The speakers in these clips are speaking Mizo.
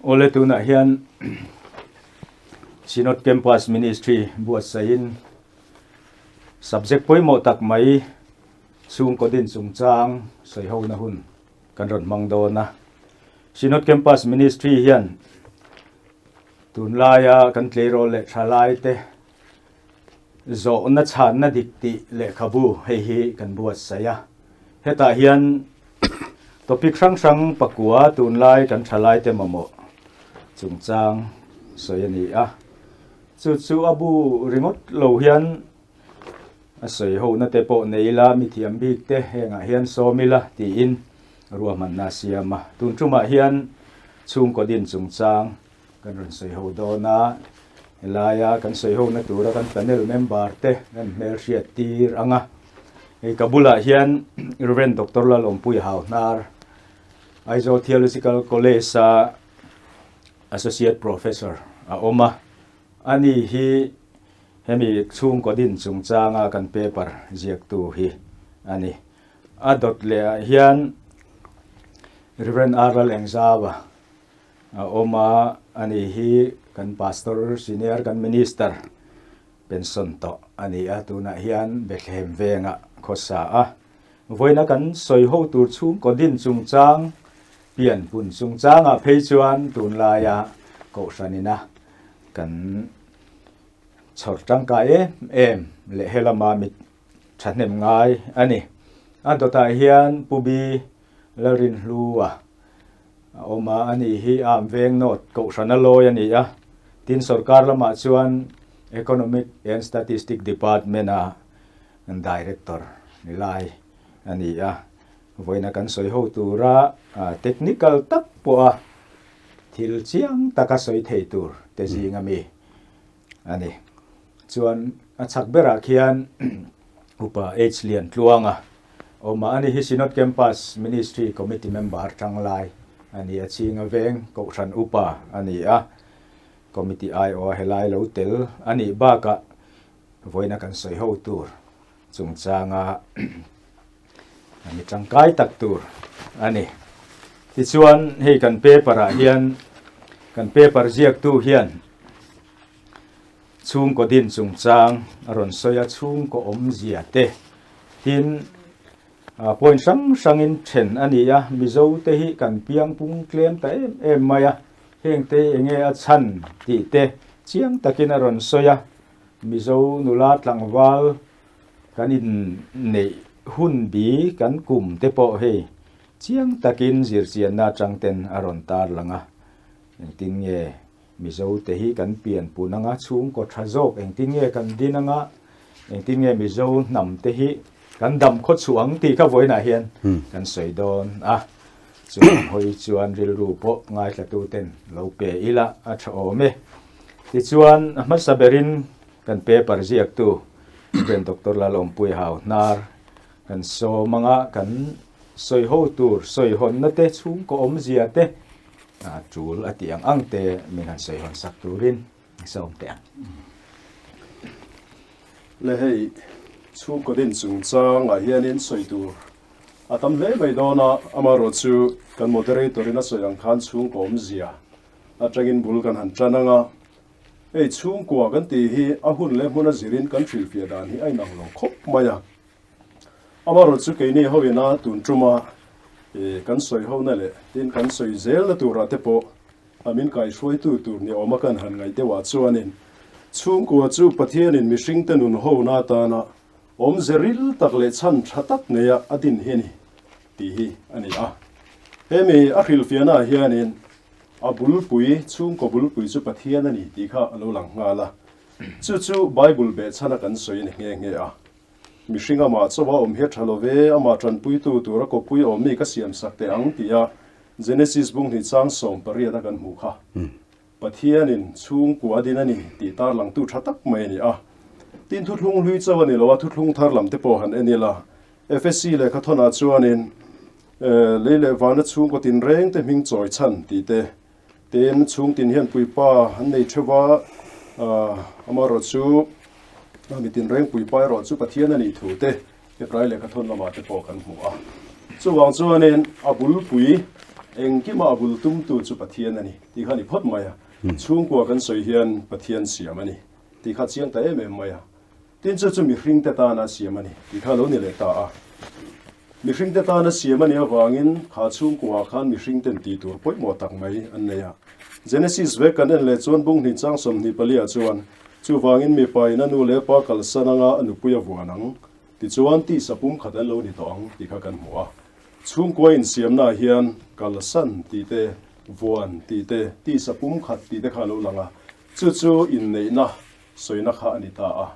Awle tunah hian Synod Campus Ministry buatsaihin subject pawimawh tak mai chhungkaw din chungchang sawihona hun kan rawn hmang dawn a. Synod Campus Ministry hian tunlaia kan tleirawl leh thalaite Zawhna chhanna dik tih lehkhabu hei hi kan buatsaih a. Hetah hian topic hrang hrang pakua tunlai kan thalaite mamawh chungchang sawi a ni a. Chu chu a bu ringawt lo hian a sawi hona te pawh nei ila, mithiam bik te hengah hian sawm ila tiin ruahmanna a siam a. Tun tumah hian chhungkaw din chungchang Kan rawn sawi ho dawn a, helaia kan sawi hona tura kan panel member te kan hmelhriat tir ang a. Hei ka bulah hian Rev. Doctor Lalawmpuii Hauhnar, Aizawl Theological College a Associate Professor a awm a. Ani hi hemi chhungkaw din chungchanga kan paper ziaktu hi a ni. A dawt lehah hian Rev. R. Lalengzauva A awm a, ani hi kan Pastor Senior kan Minister pension tawh a ni a, tunah hian Bethlehem vengah khawsa a. Vawiina kan sawi ho tur chhungkaw din chungchang, pianpun chungchangah phei chuan tunlaia Kohhranina kan chhawr tangkai em em leh helama mit thahnem ngai a ni. A dawtah hian Pu Bi Lalrinhlua A awm a, ani hi Am Veng North Kohhrana lawi a ni a, tin sorkar lamah chuan Economic and Statistic Department-a Director ni lai a ni a. Vawiina kan sawi ho tura technical tak pawha thil chiang taka sawi thei tur te zinga mi a ni. Chuan a chhak berah khian Upa H Liantluanga awm a, ani hi Synod Campus Ministry Committee member tanglai a ni a, Chhinga Veng Kohhran Upa a ni a, Committee aiawha helai lo tel a nih bakah vawiina kan sawi ho tur chungchanga mi tangkai tak tur a ni. Tichuan hei kan paper ah hian kan paper ziaktu hian Chhungkaw din chungchang a rawn sawi a, chhungkaw awmzia te tin point hrang hrangin then a ni a, Mizo te hi kan piang pung tlem ta em em mai a, heng te hi enge a chhan tih te chiang takin a rawn sawi a, Mizo nula tlangval kan inneih hun bi kan kum te pawh hei chiang takin zirchianna atang ten a rawn tarlang a, engtin nge Mizo te hi kan pian pun anga chhungkaw tha zawk engtin nge kan din anga, engtin nge Mizo hnam te hi kan dam khaw chhuah ang tih kha vawiinah hian kan sawi dawn a. Chuan hawi chuan rilru pawh ngaithlatu ten lo pe ila a tha awm e. Tichuan a hmasa berin kan paper ziaktu Rev. Doctor Lalawmpuii Hauhnar kan sawm anga kan sawi ho tur sawi hawnna te chhungkaw awmzia te A tul a tih ang ang te min han sawi hawn sak turin i sawm teh ang. Le hei, chhungkaw din chungchangah hianin sawi tur a tam hle mai dawn a, amaherawhchu kan moderator in a sawi ang khan chhungkaw awmzia atangin bul kan han tan ang a. Hei chhungkua kan tih hi a hun leh hmun a zirin kan hrilhfiah dan hi a inang lo khawp mai a. Amaherawhchu keini hoina tun tuma kan sawi hona leh tin kan sawi zelna turah te pawh a min kaihruaitu tur ni awma kan han ngaih deuhah chuanin chhungkua chu Pathianin mihringte nun hona atana awmze ril tak leh chhan tha tak neia a din hi a ni tih hi a ni a. Hemi a hrilhfiahnaah hianin a bulpui, chhungkaw bulpui chu Pathian a ni tih kha a lo lang nghal a. Chu chu Bible behchhana kan sawi a ni nghe nghe a. Mihring amah chaw a awm hi a tha lo ve, amah tanpuitu tura kawppui awm mi ka siam sak teh ang tia Genesis bung hnih chang 18 a kan hmuh kha. Pathianin chhungkua a din a ni tih tarlangtu tha tak mai a ni a. Tin thuthlung hlui chaw a ni lo a, thuthlung thar lam te pawh han en ila. Efesi lehkha thawnah chuanin lei leh vana chhungkaw tinreng te hming chawi chhan tih te, Tin, chhungtin hian puipa an nei theuh a, amaherawh chu mitin reng puipa erawh chu Pathian a nih thu te Hebrai lehkha thawn lamah te pawh kan hmu a. Chuvang chuanin a bulpui Engkima a bul tumtu chu Pathian a ni tih kha a ni phawt mai a. Chhungkua kan sawi hian Pathian siam a ni tih kha a chiang ta em em mai a. Tin chu chu mihringte tana siam a ni tih kha a lo ni leh ta a. Mihringte tana siam a nih avangin kha chhungkuaah khan mihringten tih tur pawimawh tak mai an nei a. Genesis vek kan en leh chuan bung hnih chang 24 ah chuan, Chuvangin mipa in a nu leh pa kalsan anga a nupui a vuan ang, tichuan tisa pumkhat an lo ni tawh ang tih kha kan hmu a. Chhungkua insiamnaah hian kalsan tih te, vuan tih te, tisa pumkhat tih te kha a lo lang a, chu chu inneihna sawina kha a ni ta a.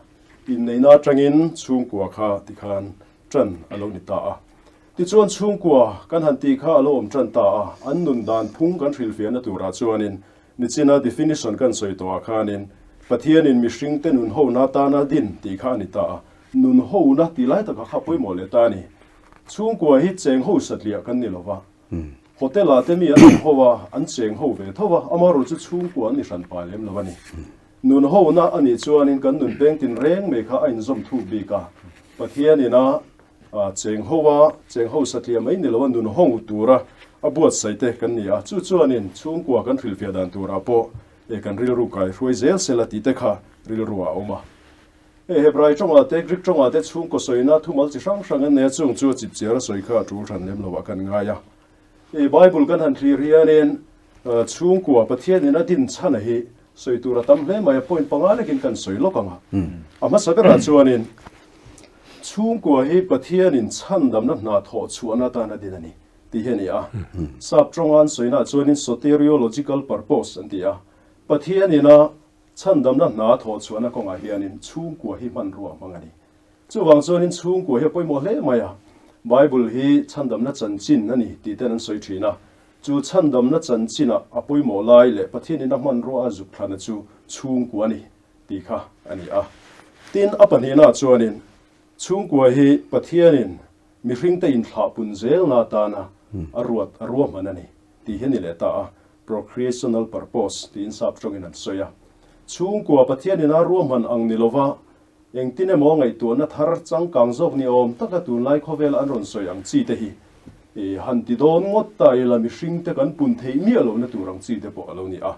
Inneihna atangin chhungkua kha tikhan ṭan a lo ni ta a. Tichuan chhungkua kan han tih kha a lo awm ṭan ta a, an nun dan phung kan hrilhfiahna turah chuanin nichina definition kan sawi tawhah khanin Pathianin mihringte nun hona tana din tih kha a ni ta a, nun hona tih lai takah kha pawimawh leh ta a ni. Chhungkua hi cheng ho satliah kan ni lo va, hotel ah te mi an awm ho a, an cheng ho ve tho va, amaherawh chu chhungkua an ni hran pa lem lo a ni. Nun hona a nih chuanin kan nun peng tin reng mai kha a inzawm thuk bik a, Pathianin a cheng ho a, cheng ho satliah mai ni lo a nun ho tura a buatsaih te kan ni a, chu chuanin chhungkua kan hrilhfiah dan turah pawh kan rilru kai hruai zel sela tih te kha rilru ah a awm a. Hei Hebrai tawngah te Greek tawngah te chhungkaw sawina thumal chi hrang hrang an nei a, chung chu a chipchiar a sawi kha a tul hran lem lo ah kan ngai a. Hei Bible kan han thlir hianin chhungkua Pathianin a din chhan a hi sawi tur a tam hle mai a, point panga lekin kan sawi lawk ang a. A hmasa berah chuanin chhungkua hi Pathianin chhandamna hna thawh chhuahna atan a din a ni tih hi a ni a. Sap tawnga an sawinaah chuanin soteriological purpose an ti a. Pathianin a chhandamna hna thawh chhuahna kawngah hianin chhungkua hi hmanrua a hmang a ni. Chuvang chuanin chhungkua hi a pawimawh hle mai a, Bible hi chhandamna chanchin a ni tih ten an sawi thin a, chu chhandamna chanchinah a pawimawh lai leh Pathianin a hmanrua a zuk thlana chu chhungkua a ni tih kha a ni a. Tin, a pahnihnaah chuanin chhungkua hi Pathianin mihringte inthlahpun zelna atana a ruat a ruahman a ni tih hi a ni leh ta a, procreational purpose tiin sap tawngin an sawi a. Chhungkua Pathianin a ruahman ang ni lova Engtin emaw ngaihtuahna thar changkang zawk ni awm taka tunlai khawvela an rawn sawi ang chi te hi i han ti dawn ngawt ta ila mihringte kan pun theih miah lohna tur ang chi te pawh a lo ni a.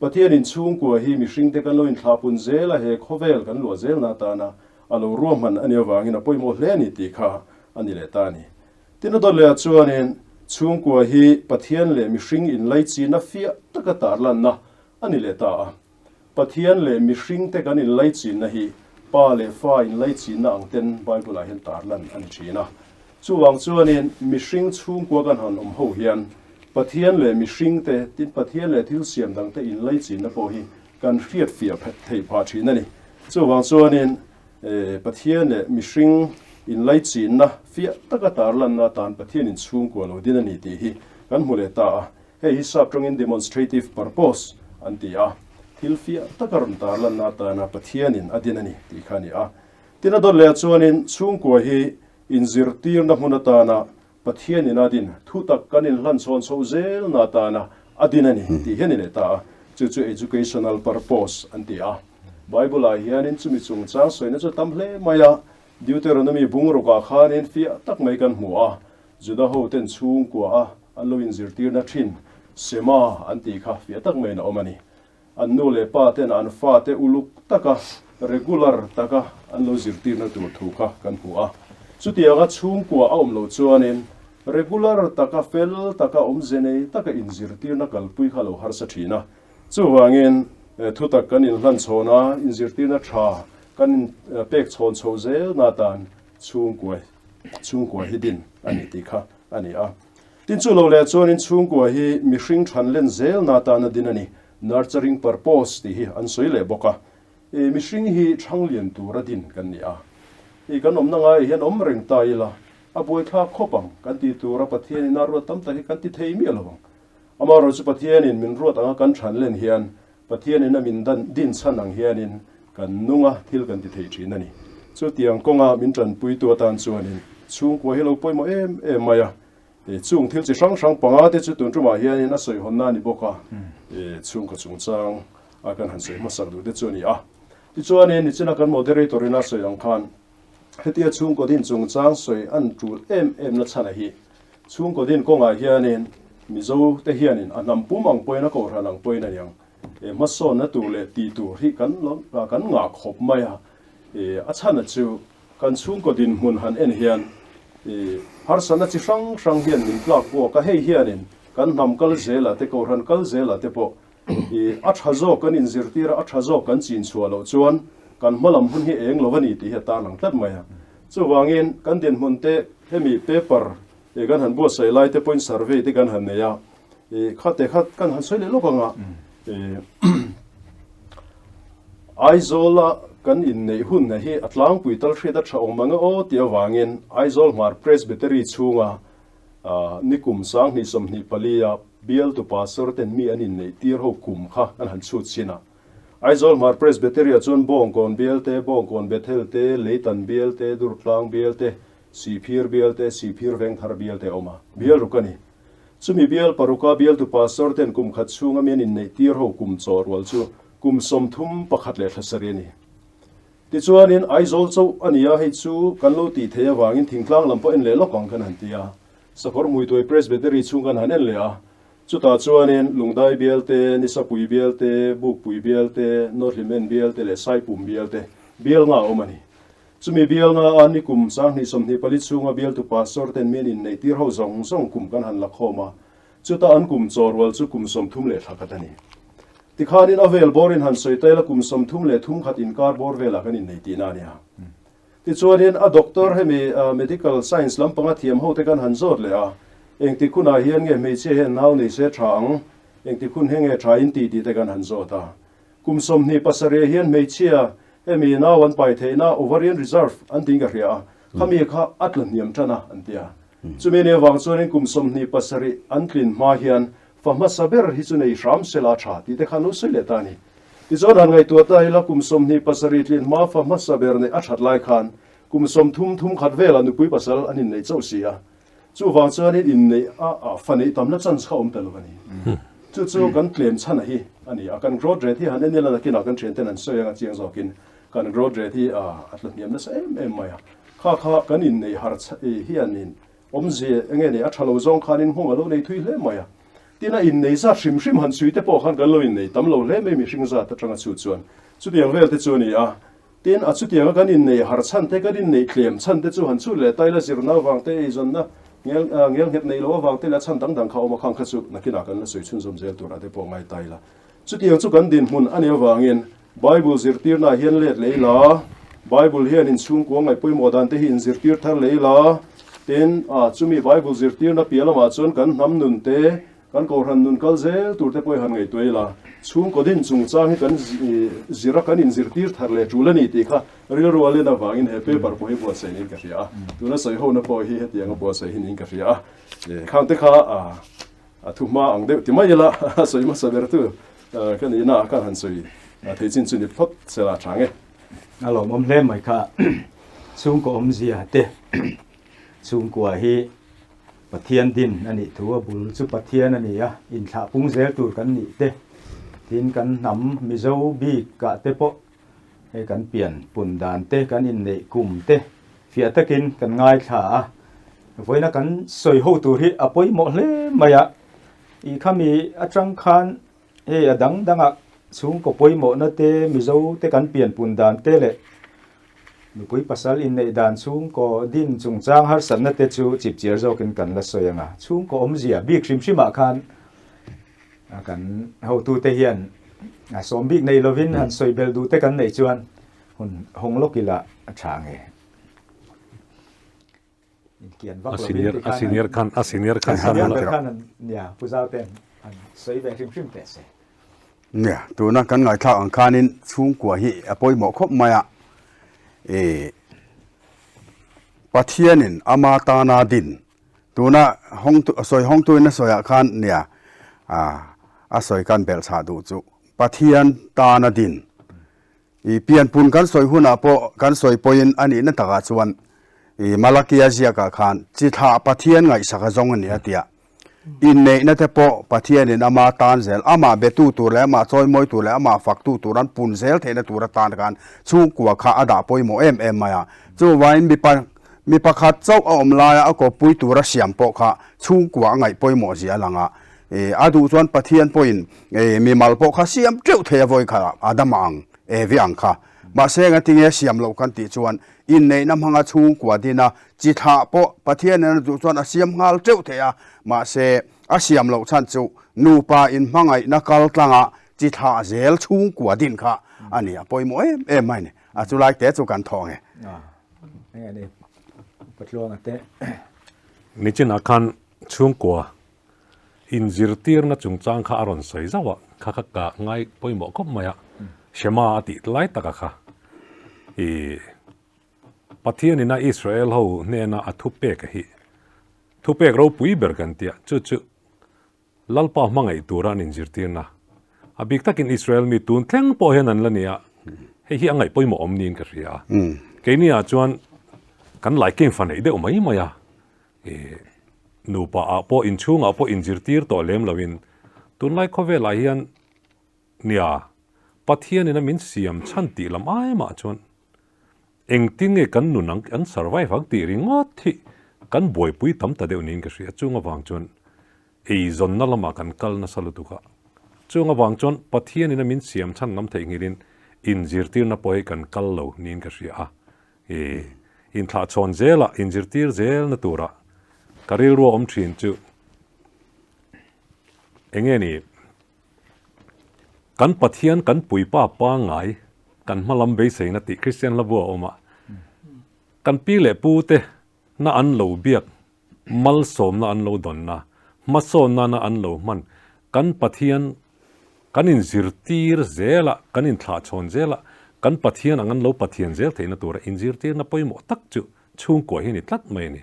Pathianin chhungkua hi mihringte kan lo inthlahpun zel a he khawvel kan luah zelna atana a lo ruahman a nih avangin a pawimawh hle a ni tih kha a ni leh ta a ni. Tin a dawt lehah chuanin chhungkua hi Pathian leh mihring inlaichina fiah taka tarlanna a ni leh ta a. Pathian leh mihringte kan inlaichinna hi pa leh fa inlaichinna ang ten Bible-ah hian tarlan a ni thin a. Chuvang chuanin mihring chhungkua kan han awm ho hian Pathian leh mihringte, tin Pathian leh thil siam dangte inlaichinna pawh hi kan hriatfiah theih phah thin a ni. Chuvang chuanin Pathian leh mihring inlaichinna fiah taka tarlanna atan Pathianin chhungkua lo din a ni tih hi kan hmu leh ta a. Hei hi sap tawngin demonstrative purpose an ti a, thil fiah taka rawn tarlanna atana Pathianin a din a ni tih kha a ni a. Tin a dawt lehah chuanin chhungkua hi inzirtirna hmun atana Pathianin a din, thutak kan inhlanchhawn chhoh zelna atana a din a ni tih hi a ni leh ta a, chu chu educational purpose an ti a. Bible-ah hianin chumi chungchang sawina chu a tam hle mai a, Deuteronomy bungrukah khanin fiah tak mai kan hmu a, Juda hoten chhungkua a an lo inzirtirna thin Shema an tih kha fiah tak maiin a awm a ni. An nu leh pa ten an fate uluk taka, regular taka an lo zirtirna tur thu kha kan hmu a. Chutianga chhungkua a awm loh chuanin regular taka, fel taka, awmze nei taka inzirtirna kalpui kha a lo harsa thin a. Chuvangin thutak kan inhlanchhawn a, inzirtirna tha kan inpek chhawn chhoh zelna atan chhungkua chhungkua hi din a ni tih kha a ni a. Tin chu lo leh chuanin chhungkua hi mihring than len zelna atana din a ni, nurturing purpose tih hi an sawi leh bawk a. I mihring hi thanglian tura din kan ni a. I kan awmna ngaiah hian awm reng ta ila, a buaithlak khawp ang kan tih tura Pathianin a ruat tam tak hi kan ti thei miah lo ang. Amaherawhchu chu Pathianin min ruat anga kan than len hian Pathianin a min dan din chhan ang hianin kan nunga thil kan ti thei thin a ni. Chutiang kawnga min tanpuitu atan chuanin chhungkua hi lo pawimawh em em mai a. Chung thil chi hrang hrang panga te chu tun tumah hianin a sawihawnna a ni bawk a, chhungkaw chungchang a kan han sawi hmasak duh te chu a ni a. Tichuanin nichina kan moderator in a sawi ang khan hetia chhungkaw din chungchang sawi an tul em em na chhan a hi. Chhungkaw din kawngah hianin. Mizo te hianin a hnam pum ang pawhin a kohhran ang pawhin a niang hmasawnna tur leh tih tur hi kan kan ngah khawp mai a. A chhana chu kan chhungkaw dinhmun han en hian harsatna chi hrang hrang hian min tlak buak a, hei hianin kan hnam kal zelah te kohhran kal zelah te pawh a tha zawk kan inzirtir a, a tha zawk kan chin chhuah loh chuan kan hma lam hun hi eng lo a ni tih hi a tarlang tlat mai a. Chuvangin kan dinhmun te hemi paper Ih kan han buatsaih lai te pawhin survey te kan han nei a, ih kha te kha kan han sawi leh lawk ang a, ih Aizawla kan inneih hun hi a tlangpui tal hriat a tha awm ang e aw tih avangin Aizawl Hmar Presbytery chhunga nikum 2024 a bialtu pastor ten mi an inneih tir ho kum kha kan han chhut chhin a. Aizawl Hmar Presbytery ah chuan Bawngkawn bial te, Bawngkawn Bethel te, Leitan bial te, Durtlang bial te, Sihphir bial te, Sihphir Vengthar bial te a awm a, bial ruk a ni. Chumi bial paruka bialtu pastor ten kum khat chhunga mi an inneih tir ho kum chaw rual chu kum 31 leh thla sarih a ni. Tichuanin Aizawl chauh a ni a, hei chu kan lo tih theih avangin thingtlang lam pawh en leh lawk ang kan han ti a, Sakawr Hmuituai Presbytery chhung kan han en leh a, chutah chuanin Lungdai bial te, Nisapui bial te, Bukpui bial te, Nawhlimen bial te leh Saipum bial te bial nga a awm a ni. Chumi bial nga a ni kum 2024 chhunga bialtu pastor ten min inneih tir ho zawng zawng kum kan han la khawm a, chuta an kum chaw rual chu kum 30 leh thla khat a ni. Tikhanin a vel bawrin han sawi taila kum 33 khat inkar bawr velah kan inneih tihna a nia. Tichuanin a doctor hemi medical science lampanga thiam ho te kan han zawt leh a, engtik hunah hian nge hmeichhia hian nau nei se tha ang, engtik hun hi nge tha in tih tih te kan han zawt a. Kum 27 hian hmeichhia hemi nau an pai theihna ovarian reserve an tiin ka hria a, khami kha a tla hniam tan a an ti a. Chumi nia vang chuanin kum 27 an tlin hma hian fa hmasa ber hi chu nei hram sela tha tih te khan lo sawi leh ta a ni. Tichuan han ngaihtuah ta ila kum 27 tlin hma fa hmasa ber neih a that lai khan kum 30 thum khat velah nupui pasal an inneih chauh si a. Chuvang chuanin inneih a fa neih tamna chance kha awm ta lo a ni. Chu chu kan tlem chhan a hi a ni a, kan growth rate hi han en ila nakinah kan thianten an sawi anga chiang zawkin kan growth rate hi a tla hniam nasa em em mai a. Kha kha kan inneih har hianin awmzia enge nei a tha lo zawng khanin nghawng a lo nei thui hle mai a. Tin a innei zat hrim hrim han chhui te pawh khan kan lo innei tam lo hle mai mihring zat atanga chhut chuan chutiang vel te chu a ni a. Tin, a chutianga kan inneih har chhan te, kan inneih tlem chhan te chu han chhut leh taila zirna avang te, eizawnna ngel nghet neih loh avang te leh a chhan dang dang kha awm a khang kha chu nakinah kan la sawi chhunzawm zel tur a te pawh ngai ta ila. Chutiang chu kan dinhmun a nih avangin Bible zirtirnaah hian let leh ila, Bible hian inchhungkua ngaih pawimawh dan te hi inzirtir thar leh ila, tin, chumi Bible zirtirna piah lamah chuan kan hnam nun te, Kan kohhran nun kal zel tur te pawh i han ngaihtuah ila, chhungkaw din chungchang hi kan zir a, kan inzirtir thar leh tul a ni tih kha rilru a len avangin he paper pawh hi buatsaih niin ka hria a, tuna sawi hona pawh hi hetianga buatsaih hi niin ka hria a, khang te kha a thu hma ang deuh ti mai ila a sawi hmasa ber tu ka nihna ah khan han sawi thei chin chu ni phawt sela a tha nge. A lawmawm hle mai kha chhungkaw awmzia te chhungkua hi Pathian din a nih thu a bul chu Pathian a ni a, inthlah pung zel tur kan nih te, tin kan hnam Mizo bik ah te pawh hei kan pian pun dan te, kan inneih kum te fiah takin kan ngaithla a, vawiina kan sawi ho tur hi a pawimawh hle mai a, ih khami atang khan hei a dang dangah chhungkaw pawimawhna te, Mizo te kan pian pun dan te leh Nupui pasal inneih dan chhungkaw din chungchang harsatna te chu chipchiar zawkin kan la sawi ang a, chhungkaw awmzia bik hrim hrimah khan kan hotute hian sawm bik nei lovin han sawi belh duh te kan neih chuan hun hawng lawk ila a tha nge. Inkian vak lovin ti khan a senior khan a senior khan a senior khan nia pu zau ten an sawi ve hrim hrim teh se. Nia, tuna kan ngaithlak ang khanin chhungkua hi a pawimawh khawp mai a, e Pathianin ama tana din tuna hawng sawi hawngtuin a sawiah khan nia a sawi kan belh chhah duh chu Pathian tana din i pianpun kan sawi hunah pawh kan sawi pawhin a nihna takah chuan i Malakia ziakah khan chi thlah Pathian ngaihsak a zawng a ni a tia. Inneihna te pawh Pathianin ama tan zel, amah betu tur leh amah chawimawi tur leh amah faktu tur an pun zel theihna tur atan khan chhungkua kha a dah pawimawh em em mai a. Chuvangin mipa Mi pakhat chauh a awm laia a kawppui tura siam pawh kha chhungkua a ngaih pawimawh zia a lang a. A duh chuan Pathian pawhin mimal pawh kha siam teuh thei a vawi kha Adama ang, Evi ang kha. Mahse ngatinge siam loh kan tih chuan inneihna hmanga chhungkua dina chi thlah pawh Pathianin a duh chuan a siam nghal teuh thei a. Mahse a siam loh chhan chu nupa inhmangaihna kal tlanga chi thlah zel chhungkua din kha a ni. A pawimawh em em mai a ni. A chulai te chu kan thawh ang e. Eng a ni Patluanga te. Nichinah khan chhungkua inzirtirna chungchang kha a rawn sawi zauh a, kha kha ka ngai pawimawh khawp mai a, Shema a tih lai taka kha i Pathianina Israel ho hnena a thupek hi thupek ropui ber kan tia, chu chu Lalpa hmangaih tura an inzirtirna. A bik takin Israel mi tun thleng pawh hian an la ni a, hei hi a ngaih pawimawh awm niin ka hria a. Keini ah chuan kan laikeng fa neih deuh mai mai a, nupa ah pawh inchhung ah pawh inzirtir tawh lem loin tunlai khawvel ah hian nia Pathianin a min siam chhan tih lam ai mah chuan Engtin nge kan nun ang an survive ang tih ringawt hi kan buaipui tam ta deuh niin ka hria. Chung avang chuan eizawnna lamah kan kal nasa lutuk a. Chung avang chuan Pathianin a min siam chhan lam theihnghilhin inzirtirna pawh hi kan kal lo niin ka hria a. I inthlahchhawn zelah inzirtir zelna turah ka rilru a awm thin chu enge ni? Kan Pathian kan puipa pangngai kan hmalam beiseina tih Kristian hla bu a awm a. Kan pi leh pu te na an lo biak, malsawmna an lo dawnna, hmasawnna na an lo hman, kan Pathian kan inzirtir zel a, kan inthlahchhawn zel a, kan Pathian ang an lo Pathian zel theihna tura inzirtirna pawimawh tak chu chhungkua hi a ni tlat mai a ni.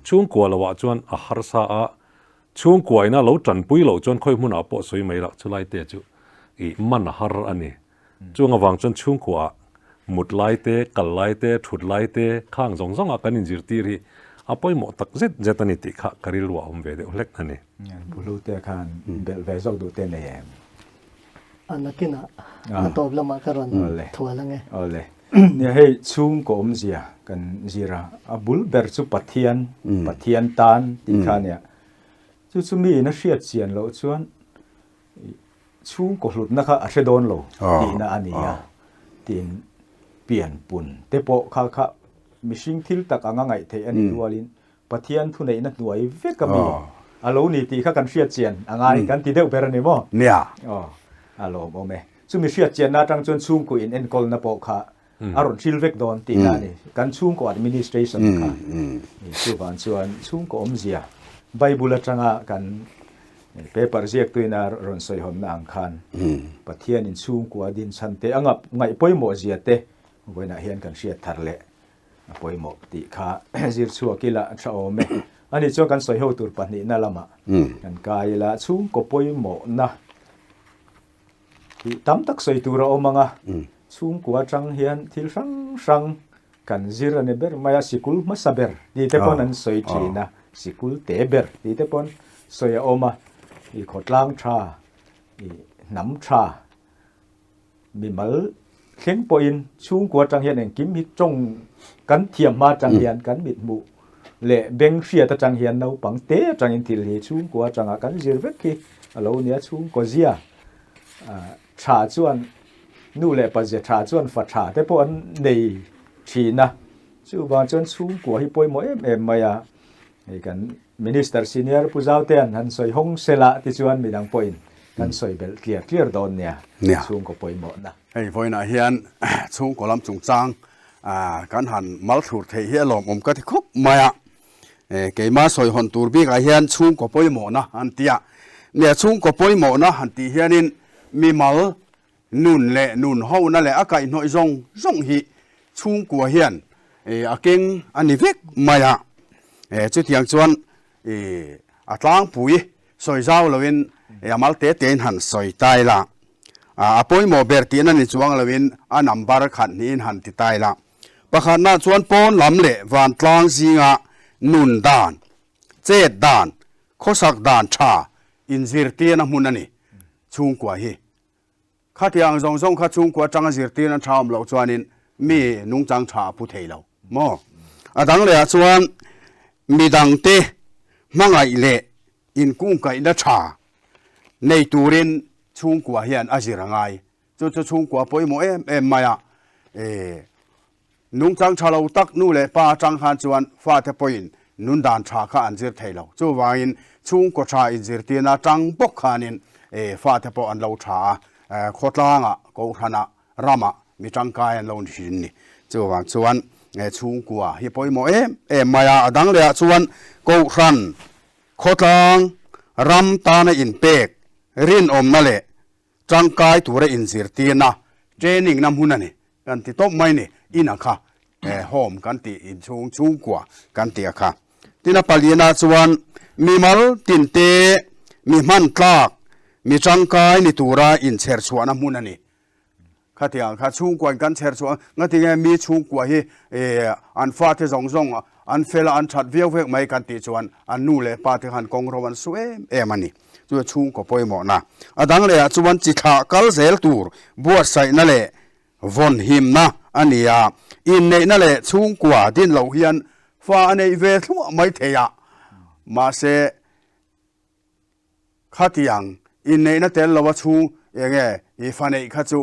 Chhungkua loah chuan a harsa a, Chhungkuaina lo tanpui loh chuan khawi hmunah pawh sawi mai lah chulai te chu i man a har a ni. Chung avang chuan chhungkuaah mut lai te, kal lai te, thut lai te, khang zawng zawngah kan inzirtir hi a pawimawh tak zet zet a ni tih kha ka rilru a awm ve deuh hlek a ni. Bulu te khan belh ve zawk duh te nei em? A nakinah a tawp lamah ka rawn thual ang e. Awle. Nia hei chhungkaw awmzia kan zir a, a bul ber chu Pathian, Pathian tan tih kha ania. Chu chu mi in a hriat chian loh chuan chhungkaw hlutna kha a hre dawn lo tihna a ni a. Tin, pian pun te pawh kha kha mihring thil tak anga ngaih theih a nih rualin Pathian thuneihna hnuai vek a mi a lo ni tih kha kan hriat chian a ngai kan ti deuh ber a ni maw? Nia. Aw, a lawmawm e. Chumi hriat chianna atang chuan chhungkaw in enkawlna pawh kha a rawn hril vek dawn tihna a ni. Kan chhungkaw administration kha. Chuvang chuan chhungkaw awmzia Bible atanga kan paper ziaktuin a rawn sawihawnna ang khan Pathian in chhungkua din chhan te a ngaih pawimawh zia te vawiinah hian kan hriat thar leh a pawimawh tih kha zir chhuak ila a tha awm e. Ani chuan kan sawi ho tur pahnihna lamah kan kai ila chhungkaw pawimawhna hi tam tak sawi tur a awm ang a, chhungkua atang hian thil hrang hrang kan zir a ni ber mai a, sikul hmasa ber tih te pawn an sawi thin a, sikul te ber tih te pawn sawi a awm a, i khawtlang tha, i hnam tha, Mimal thleng pawhin chhungkua atang hian engkim hi tawng kan thiam hma atang hian kan mithmuh leh beng hriat atang hian naupang te atangin thil hi chhungkua atanga kan zir vek hi a lo nia. Chhungkaw zia tha chuan nu leh pa zia tha chuan fa tha te pawh an nei thin a, chuvang chuan chhungkua hi pawimawh em em mai a. Hei kan Minister Senior Pu Zautea'n han sawi hawng sela tichuan midang pawhin kan sawi belh tliar tliar dawn nia chhungkaw pawimawhna. Hei vawiinah hian chhungkaw lam chungchang kan han mal thlur theih hi a lawmawm ka ti khawp mai a. Keima sawi hawn tur bikah hian chhungkaw pawimawhna an ti a. Nia chhungkaw pawimawhna han tih hianin mimal nun leh nun hona leh a kaihhnawih zawng zawng hi chhungkua hian a keng a ni vek mai a. Chutiang chuan a tlangpui sawi zau loin a mal te tein han sawi tai la. A pawimawh ber tihna ni chuang loin a number khat hnihin han ti tai la. Pakhatna chuan pawn lam leh vantlang zinga nun dan, chet dan, khawsak dan tha inzirtirna hmun a ni chhungkua hi. Khatiang zawng zawng kha chhungkua atanga zirtirna tha awm loh chuanin mi nungchang tha a pu thei lo maw? A dang lehah chuan midangte hmangaih leh inkungkaihna tha nei turin chhungkua hian a zir a ngai. Chu chu chhungkua pawimawh em em mai a. Nungchang tha lo tak nu leh pa atang khan chuan fate pawhin nun dan tha kha an zir thei lo. Chuvangin chhungkaw tha inzirtirna atang bawk khanin fate pawh an lo tha a, khawtlangah, kohhranah, ramah mi tangkai an lo ni thin ni. Chuvang chuan chhungkua hi pawimawh em em mai a, a dang lehah chuan kohhran, khawtlang, ram tana inpek, rinawmna leh tangkai tura inzirtirna, training na hmun a ni. Kan ti tawp mai ni, in a kha, home kan tih inchhung chhungkua kan tih a kha. Tin a paliana chuan mimal tinte mi hman tlak, mi tangkai ni tura inchher chhuahna hmun a ni. Khatiang kha chhungkuain kan chher chhuah ngatinge mi chhungkua hi an fate zawng zawng an fel a an that viau vek mai kan tih chuan an nu leh pa te khan kawng ro an su em em a ni. Chu chhungkaw pawimawhna a dang lehah chuan chi thlah kal zel tur buatsaihna leh vawn himna a ni a, inneihna leh chhungkua din loh hian fa a neih ve thluah mai thei a, mahse khatiang inneihna tel lova chhung eng nge i fa neih kha chu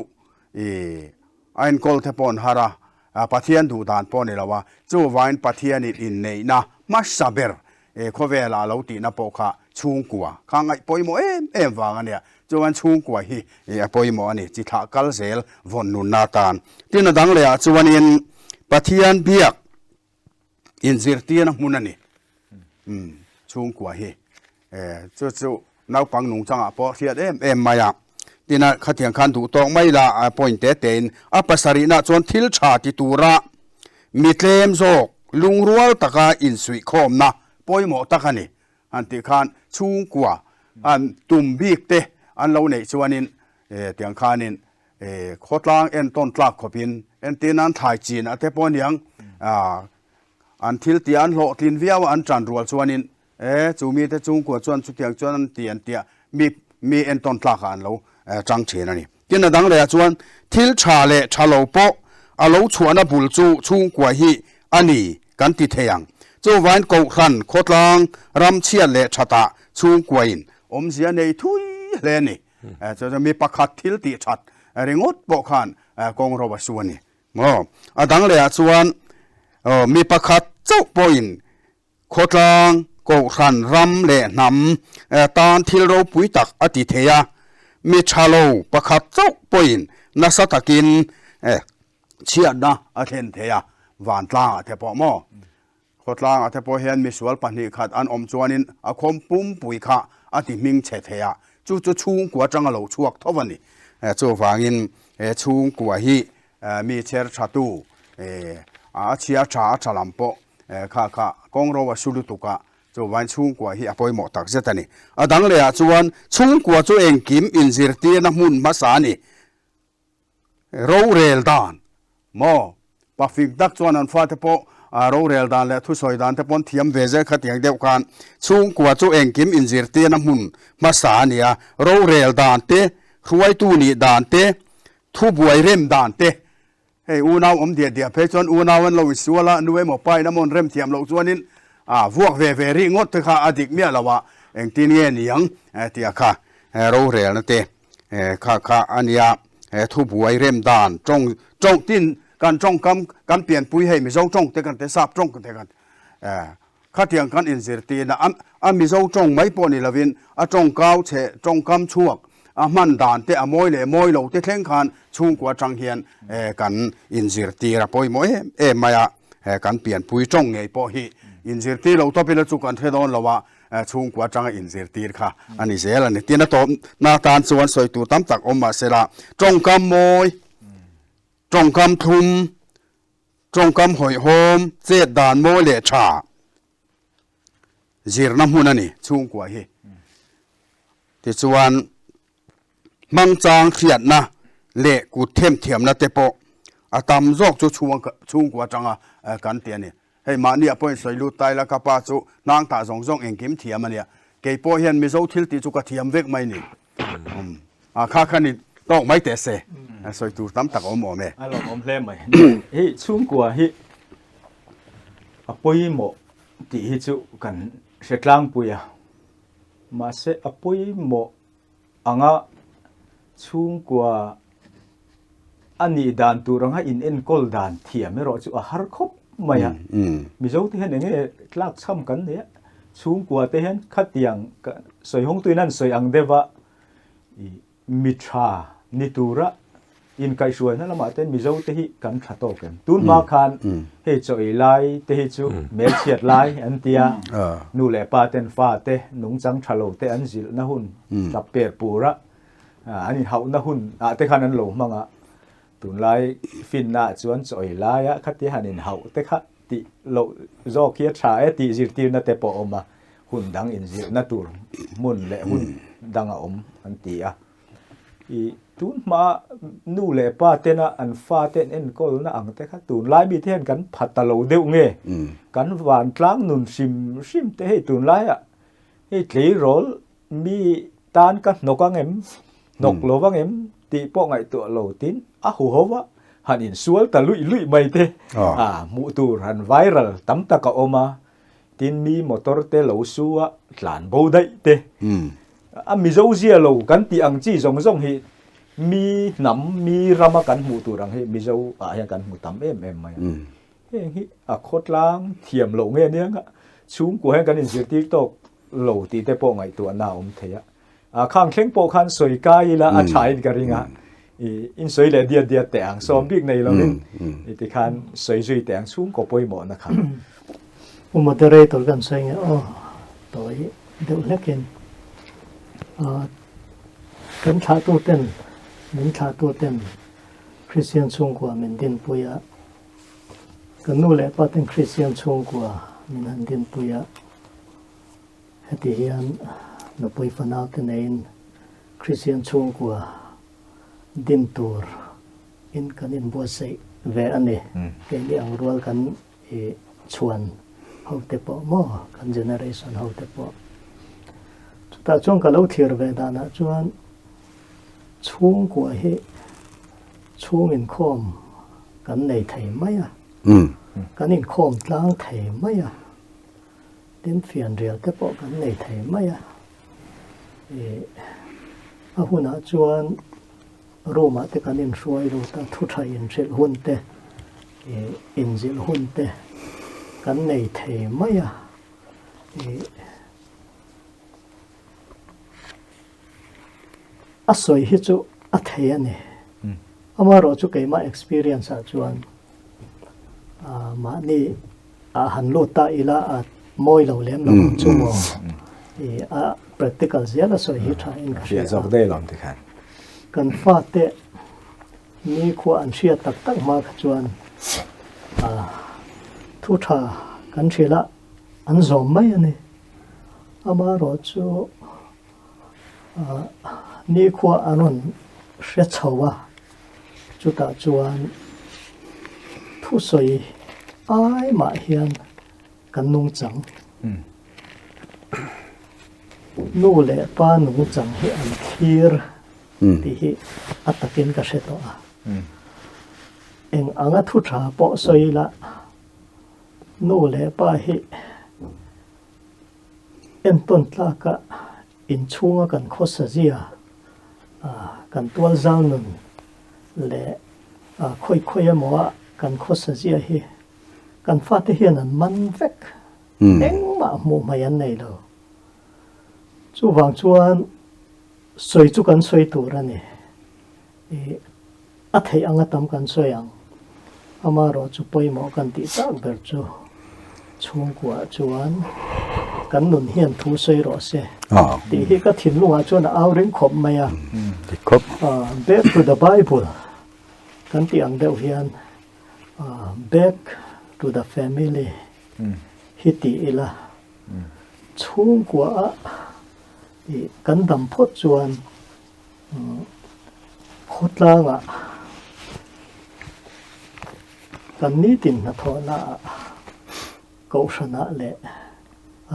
i a enkawl te pawh an har a, Pathian duh dan pawh a ni lo a, chuvangin Pathianin inneihna hmasa ber khawvelah a lo tihna pawh kha chhungkua kha ngaih pawimawh em em vang a nia, chuan chhungkua hi a pawimawh a ni, chi thlah kal zel vawn nunna atan. Tin a dang lehah chuanin Pathian biak inzirtirna hmun a ni, chhungkua hi chu chu naupang nungchangah pawh hriat em em mai a, tin a khatiang khan duh tawk mai la point te tein a pasarihna chuan thil tha ti tura mi tlem zawk lungrual taka insuihkhawmna pawimawh tak a ni han tih khan chhungkua an tum bik te an lo neih chuanin tiang khanin khawtlang entawn tlak khawpin entir nan thlai chin a te pawh aniang an thil tih an hlawhtlin viau a an tan rual chuanin E, chu mite chungkua chuan chutiang chuan an ti an tia mi mi entawn tlakah an lo chang thin a ni. Tin a dang lehah chuan thil tha leh tha lo pawh a lo chhuahna bul chu chhungkua hi a ni kan ti thei ang. Chuvain Kohhran, khawtlang, ram chhiat leh thatah chhungkuain awmzia nei thui hle a ni. Chu chu mi pakhat thil tih that ringawt pawh khan kawng ro a su a ni maw. A dang lehah chuan mi pakhat chauh pawhin Khawtlang, Kohhran ram leh hnam tan thil ropui tak a ti thei a, mi tha lo pakhat chauh pawhin nasa takin chhiatna a thlen thei a, vantlangah te pawh maw? Khawtlangah te pawh hian misual pahnih khat an awm chuanin a khawm pumpui kha a ti hming chhe thei a, chu chu chhungkua atanga lo chhuak tho a ni. Chuvangin chhungkua hi mi chher thatu a chhia tha a tha lam pawh Kha kha kawng ro a su lutuk a, chuvain chhungkua hi a pawimawh tak zet a ni. A dang lehah chuan chhungkua chu engkim inzirtirna hmun hmasa a ni. Rorel dan maw? Pafik tak chuan an fate pawh rorel dan leh thusawi dan te pawn thiam ve zel khatiang deuh khan chhungkua chu engkim inzirtirna hmun hmasa a ni a, rorel dan te, hruaitu nih dan te, thubuai rem dan te Hei unau awm diah diah phei chuan unau an lo insual a, nu emaw pa in a mawn rem thiam loh chuanin a vuak ve ve rih ngawt te kha a dik miah lo a, engtin nge niang tih a kha rorelna te kha kha a nia, thubuai rem dan tawng tawng tin kan tawngkam kan pianpui hei Mizo tawng te kan te sap tawng te kan khatiang kan inzirtirna a a Mizo tawng mai pawh ni lovin a tawngkau chhe tawngkam chhuak a hman dan te a mawi leh mawi lo te thleng khan chhungkua atang hian kan inzirtir a pawimawh em em mai a, kan pianpui tawng ngei pawh hi inzirtir lo tawp ila chu kan hre dawn lo a, chhungkua atanga inzirtir kha a ni zel a ni. Tin a tawpna atan chuan sawi tur tam tak awm mahsela tawngkam mawi, tawngkam thlum, Tawngkam hawihhawm, chet dan mawi leh tha zirna hmun a ni chhungkua hi. Tichuan, hmangchang hriatna leh kut themthiamna te pawh a tam zawk chu chhungkua atanga kan ti a ni. Hei mahniah pawhin sawi lut ta ila ka pa chu hnang tah zawng zawng engkim thiam a nia. Kei pawh hian Mizo thil tih chu ka thiam vek mai ni. A kha kha ni tawk mai teh se sawi tur tam tak awm awm e. A lawm awm hle mai. Hei chhungkua hi. A pawimawh tih hi chu kan hre tlangpui a, mahse a pawimawh anga chhungkua a nih dan tur anga in enkawl dan thiam erawh chu a har khawp mai a. Mizo te hian enge tlak chham kan nei a, chhungkua te hian khatiang sawi hawngtuin an sawi ang deuh a, Mi tha ni tura inkaihhruaina lamah te Mizo te hi kan tha tawk em? Tun hma khan hei chaw ei lai te hi chu hmelchhiat lai an tia, nu leh pa ten fa te nungchang tha lo te an zilhna hun tap per pura an inhauhna hun ah te khan an lo hmang a, tunlai finna ah chuan chaw ei laia khatia han inhauh te kha tih loh zawk hi a tha e tih zirtirna te pawh a awm a, hun dang inzirhna tur hmun leh hun dang a awm an ti a. I tun hma nu leh pa tena an fa te an enkawlna ang te kha tunlai mite hian kan pha ta lo deuh nge? Kan vantlang nun hrim hrim te hei tunlaiah hei tleirawl mi tan ka hnawk ang em, hnawk lo vang em tih pawh ngaihtuah lo tin a hu ho va, han insual ta luih luih mai te a hmuh tur han viral tam tak a awm a, tin mi motor te lo su a tlan bo daih te a Mizo zia lo kan tih ang chi zawng zawng hi mi hnam mi rama kan hmuh tur ang hi Mizo ah hian kan hmu tam em em mai a. Heng hi a khawtlang thiam loh nge nia nga chhungkua hian kan inzirtir tawk lo tih te pawh ngaihtuahna a awm thei a. A khang thleng pawh khan sawi kai ila a tha in ka ring a, i in sawi leh diat diat teh ang, sawm bik nei lovin i ti khan sawi zui teh ang chhungkaw pawimawhna kha. U moderator kan sawi nge aw tawi deuh hlekin kan thlahtu ten min thlahtu ten Kristian chhungkua min dinpui a, Kan nu leh pa ten Kristian chhungkua min han dinpui a, heti hian nupui fanau te neiin Kristian chhungkua din tur in kan inbuatsaih ve a ni. Keini ang rual kan i chhuan ho te pawh maw, kan generation ho te pawh. Chutah chuan ka lo thlir ve danah chuan Chhungkua hi chhung inkhawm kan nei thei mai a, kan inkhawm tlang thei mai a, tin fianrial te pawh kan nei thei mai a. Ih a hunah chuan room ah te kan inhruai lut a, thu tha inhrilh hun te, ih inzilh hun te kan nei thei mai a. Ih. A sawi hi chu a thei a ni. Amaherawh chu keimah experience ah chuan mahni ah han lut ta ila a mawi lo lem lo ang chu maw. A practical zel a sawi hi tha in ka hria. Zawk daih lawm tikhan. Kan fate nikhua an hriat tak tak hma kha chuan thu tha kan hrilh a an zawm mai a ni. Amaherawh chu Nikhua a rawn hre chho a, chutah chuan thusawi ai mah hian kan nungchang, nu leh pa nungchang hi an thlir tih hi a takin ka hre tawh a. Eng anga thu tha pawh sawi ila nu leh pa hi Entawn tlaka inchhunga kan khawsa zia, kan tual zau nun leh khawi khawi emaw kan khawsa zia hi kan fate hian an man vek. Engmah hmuh hmai an nei lo. Chuvang chuan sawi chu kan sawi tur a ni. A theih anga tam kan sawi ang. Amaherawh chu pawimawh kan tih tak ber chu chhungkuah chuan kan nun hian thu sawi rawh se tih hi ka thinlungah chuan a au ring khawp mai a. Back to the Bible kan tih ang deuh hian back to the family hi ti ila chhungkuaah kan dam phawt chuan Khawtlangah kan nitin hnathawhnaah kohhranah leh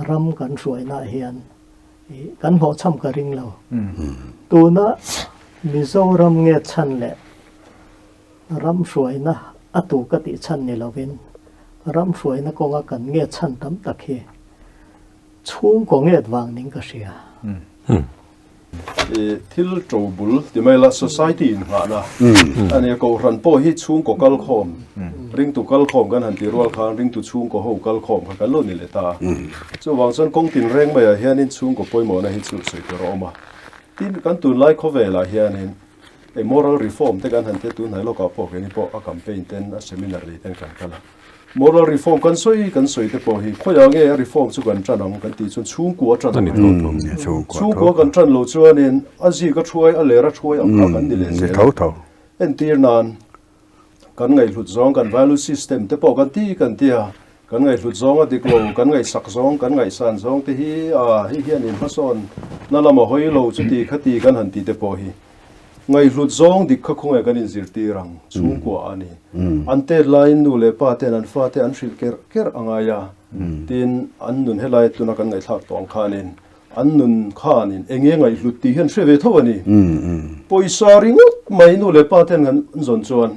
ram kan hruainaah hian kan hlawhchham ka ring lo. Tuna Mizoram nge chhan leh ram hruaina a tu ka tih chhan ni lovin Ram hruaina kawnga kan nge chhan tam tak hi chhungkaw nget vang ning ka hria. Thil to bul ti mai la society in nghahna a nia kohhran pawh hi chhungkaw kal khawm ringtu kal khawm kan han ti rual khan ringtu chhungkaw ho kal khawm kha kan lo ni leh ta a chuvang chuan kawng tin reng maiah hianin chhungkaw pawimawhna hi chu sawi tur a awm a tin kan tunlai khawvelah hianin Hei moral reform te kan han tia tunhnai lawkah pawh keini pawh a campaign ten a seminar nei ten kan kal a. Moral reform kan sawi kan sawi te pawh hi khawiah nge a reform chu kan tan ang kan tih chuan chhungkua tan ang a ni. Chhungkua kan tan lo chuanin a zik a thuai a ler a thuai ang kha kan ni leh zel a. Entir nan kan ngaihhlut zawng kan value system te pawh kan ti kan ti a, kan ngaihhlut zawng a dik lo, kan ngaihsak zawng, kan ngaihsan zawng te hi a hei hian in hmasawn na lam a hawi lo chuti khati kan han ti te pawh hi ngaihhlut zawng dik kha khawnge kan inzirtir ang chhungkua a ni. An tet laiin nu leh pa ten an fate an hrilh kerh kerh a ngai a, tin an nun helai tuna kan ngaihthlak tawh ang khanin An nun khanin eng nge ngaihhlut tih hi an hre ve tho a ni. Pawisa ringawt mai nu leh pa ten an zawn chuan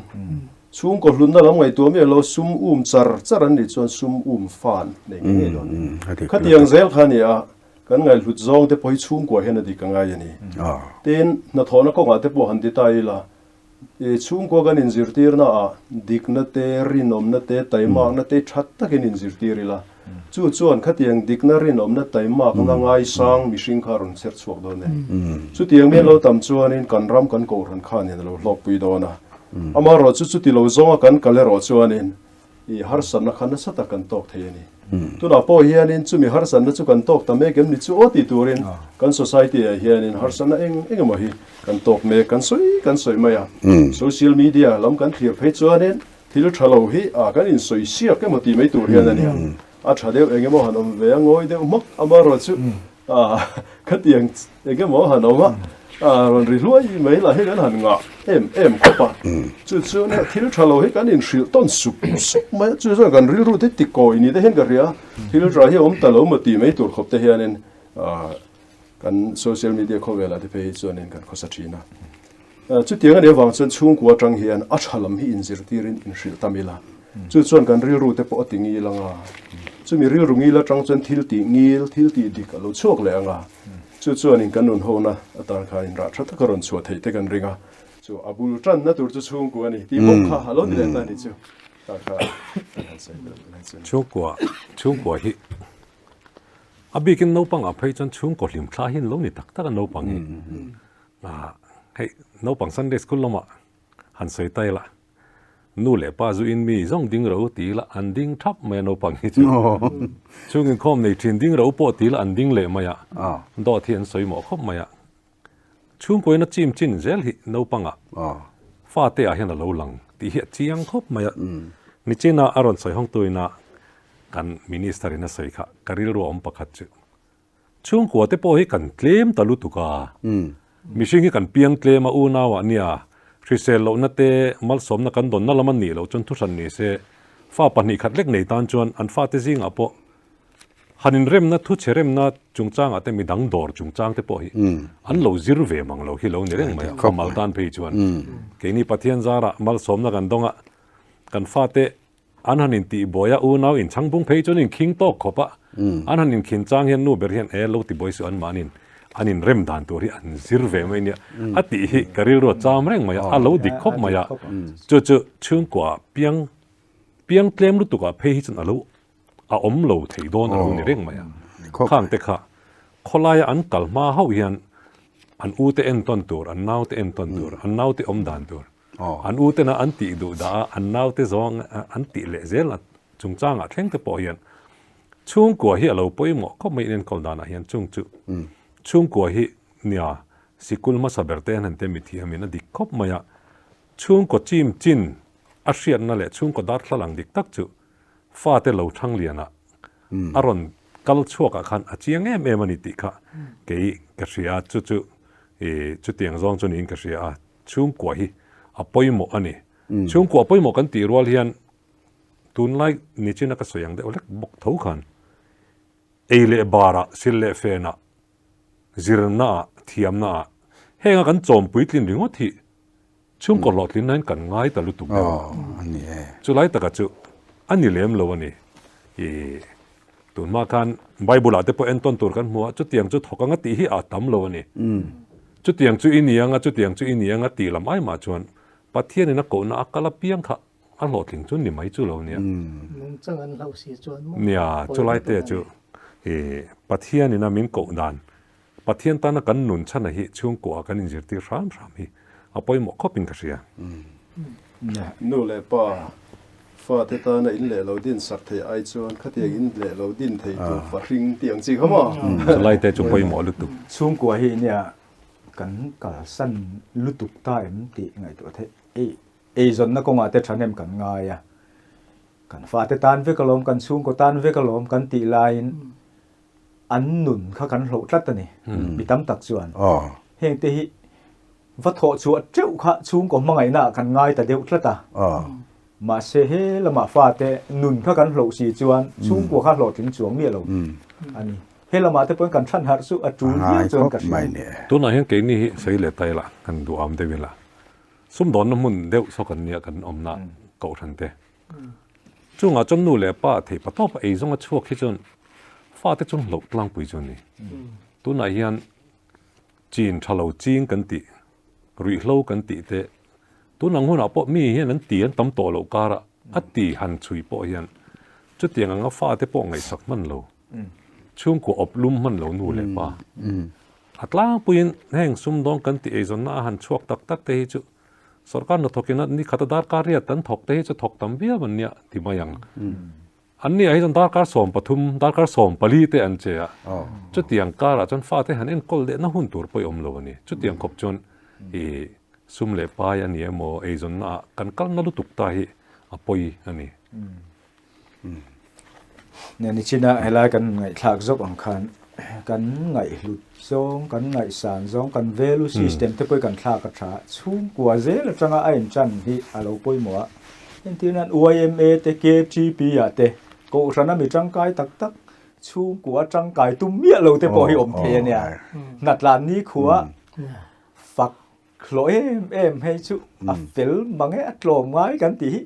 chhungkaw hlutna lam ngaihtuah miah lo sum um char char an nih chuan sum um fan nei ngei ngei dawn a ni. Khatiang zel kha a ni a, kan ngaihhlut zawng te pawh hi chhungkua hian a dik a ngai a ni. Tin, hnathawhna kawngah te pawh han ti ta ila, Chhungkua kan inzirtirnaah dikna te, rinawmna te, taimakna te tha takin inzirtir ila, chu chuan khatiang dikna, rinawmna, taimakna ngaisang mihring kha a rawn chher chhuak dawn e. Chutiang mian lo tam chuanin kan ram kan kohhran khanin a lo hlawkpui dawn a. Amaherawhchu chuti lo zawnga kan kal erawh chuanin I harsatna kha nasa tak kan tawk thei a ni. Tunah pawh hianin chumi harsatna chu kan tawk ta mek em ni chu aw tih turin kan society ah hianin harsatna eng eng emaw hi kan tawk mek, kan sawi kan sawi mai a. Social media lam kan thlir phei chuanin thil tha lo hi ah kan insawi siak emaw tih mai tur hian a nia. A tha deuh eng emaw han awm ve a, ngawi deuh hmak amaherawhchu Khatiang eng emaw han awm a, rawn ri hluai mai lah hi kan han ngah em em khawp a. Chu chu nia thil tha lo hi kan inhrilh tawn sup sup mai a, chu chuan kan rilru te tikawi ni te hian ka hria a, thil tha hi a awm ta lo maw tih mai tur khawp te hianin kan social media khawvelah te phei hi chuanin kan khawsa thin a. Chutiang a nih avang chuan chhungkua atang hian a tha lam hi inzirtirin inhrilh tam ila, chu chuan kan rilru te pawh a ti ngil ang a, chumi rilru ngil atang chuan thil tih ngil, thil tih dik a lo chhuak leh ang a, chu chuanin kan nun hona atan khan inrah tha taka rawn chhuah theih te kan ring a, chu a bul tanna tur chu chhungkua a ni tih bawk kha a lo ni leh ta a ni chu ta kha kan han sawi belh mai chu a ni. Chhungkua, chhungkua hi a bikin naupang ah phei chuan chhungkaw hlim thla hi an lo ni tak tak a naupang hi. Hei naupang Sunday school lamah han sawi ta ila, nu leh pa zu in mi zawng ding ro ti ila an ding thap mai a naupang hi chu. Chhung inkhawm nei thin ding ro pawh ti ila an ding leh mai a, dawt hi an sawi mawh khawp mai a. Chhungkawiin a chim chin zel hi naupangah fate ah hian a lo lang tih hi a chiang khawp mai a. Nichina a rawn sawi hawngtuina kan minister in a sawi kha ka rilru a awm pakhat chu. Chhungkua te pawh hi kan tlem ta lutuk a, mihring hi kan piang tlem a unau ah nia, hrisel lohna te malsawmna kan dawnna lam a nih loh chuan thuhran ni se, fa pahnih khat lek nei tan chuan an fate zingah pawh han inremna thu chhe remna chungchangah te midang dawr chungchang te pawh hi an lo zir ve mang lo hi lo ni reng mai a, fa mal tan phei chuan keini Pathian zarah malsawmna kan dawng a, kan fate An han intih buai a, unau inchhang bung phei chuan inkhing tawk khawp a. An han inkhin chang hian nu ber hian e lo ti buai suh an mahnin an inrem dan tur hi an zir ve mai nia a tih hi ka rilru a cham reng mai a, a lo dik khawp mai a. Chu chu chhungkua piang piang tlem lutuk ah phei hi chuan a lo a awm lo thei dawn a lo ni reng mai a. Khang te kha khawlaia an kal hma hauh hian an u te entawn tur, an nau te entawn tur, an nau te awm dan tur An u tena an tih duh dah a, an naute zawng an tih leh zel a chungchangah thleng te pawh hian chhungkua hi a lo pawimawh khawp mai inenkawl danah hian chung chu chhungkua hi nia sikul hmasa ber te an han te mithiamin a dik khawp mai a, chhungkaw chim chin a hriatna leh chhungkaw darthlalang dik tak chu fate lo thang lianah a rawn kal chhuakah khan a chiang em em a ni tih kha kei ka hria a, chu chu chutiang zawng chu niin ka hria a. Chhungkua hi a pawimawh a ni. Chhungkua a pawimawh kan tih rual hian tunlai nichina ka sawi ang deuh hlek bawk tho khan ei leh barah, sil leh fenah, zirnaah, thiamnaah henga kan chawm puitlin ringawt hi chhungkaw hlawhtlinna hian kan ngai ta lutuk deuh a. Chulai taka chu. a ni lem lo a ni. I tunhma khan Bible ah te pawh entawn tur kan hmu a, chutiang chu thawk anga tih hi a tam lo a ni. Chutiang chu i ni anga, chutiang chu i ni anga tih lam ai mah chuan Pathianin a kohna a kal apiang kha a hlawhtling chu ni mai chu lo nia. Nungchang an hlauh si chuan maw? Nia, chulai te chu i Pathianin a min koh dan, Pathian tana kan nun chhana hi chhungkuaah kan inzirtir hram hram hi a pawimawh khawpin ka hria. Nu leh pa, fate tana in leh lo din sak thei ai chuan khatiang in leh lo din thei tur fa hring tih ang chi kha maw? Chulai te chu pawimawh lutuk. Chhungkua hi nia kan kalsan lutuk ta em tih ngaihtuah theih. Ei eizawnna kawngah te thahnem kan ngai a, kan fate tan vek alawm, kan chhungkaw tan vek alawm kan tih laiin an nun kha kan hloh tlat a ni. Mi tam tak chuan heng te hi va thawh chhuah teuh kha chhungkaw hmangaihna ah kan ngai ta deuh tlat a. Mahse he lamah fate nun kha kan hloh si chuan chhungkua kha hlawhtling chuang miah lo a ni. He lamah te pawhin kan than harh chu a tul viau chuan ka hria. Tunah hian keini hi sawi leh ta ila kan duham deuh ila sumdawnna hmun deuh saw kan nia kan awmna kohhran te. Chungah chuan nu leh pa theih pa tawpa ei zawnga chhuak hi chuan fate chuan hlauh tlangpui chu a ni. Tunah hian chin tha lo ching kan tih, ruihhlo kan tih te, tun ang hunah pawh mi hian an ti an tam tawh loh karah a ti han chhui pawh hian chutiang anga fate pawh ngaihsak hman lo, chhungkua awp lum hman lo nu leh pa. A tlangpuiin heng sumdawng kan tih eizawnna a han chhuak tak tak te hi chu Sorkar hnathawkin a ni khata darkar riat an thawk te hi chu thawk tam viau an nia ti mai ang. An nia hi chuan darkar 13, darkar 14 te an che a. Chutiang karah chuan fate han enkawl lehna hun tur pawh i awm lo a ni. Chutiang khawp chuan i sum leh pai a ni emaw eizawnna ah kan kalna lutuk ta hi a pawi a ni. Nia nichina helai kan ngaihthlak zawk ang khan kan ngaihhlut zawng, kan ngaihsan zawng, kan value system te pawh hi kan thlak a tha. Chhungkua zel atanga a inchan hi a lo pawimawh a. Entir nan YMA te, KTP ah te Kohhrana mi tangkai tak tak chhungkua tangkai tum miah lo te pawh hi awm thei a nia. Hnatlan nikhua fak Hlawh em em hei chu a fel mang e, a tlawm ngai kan tih hi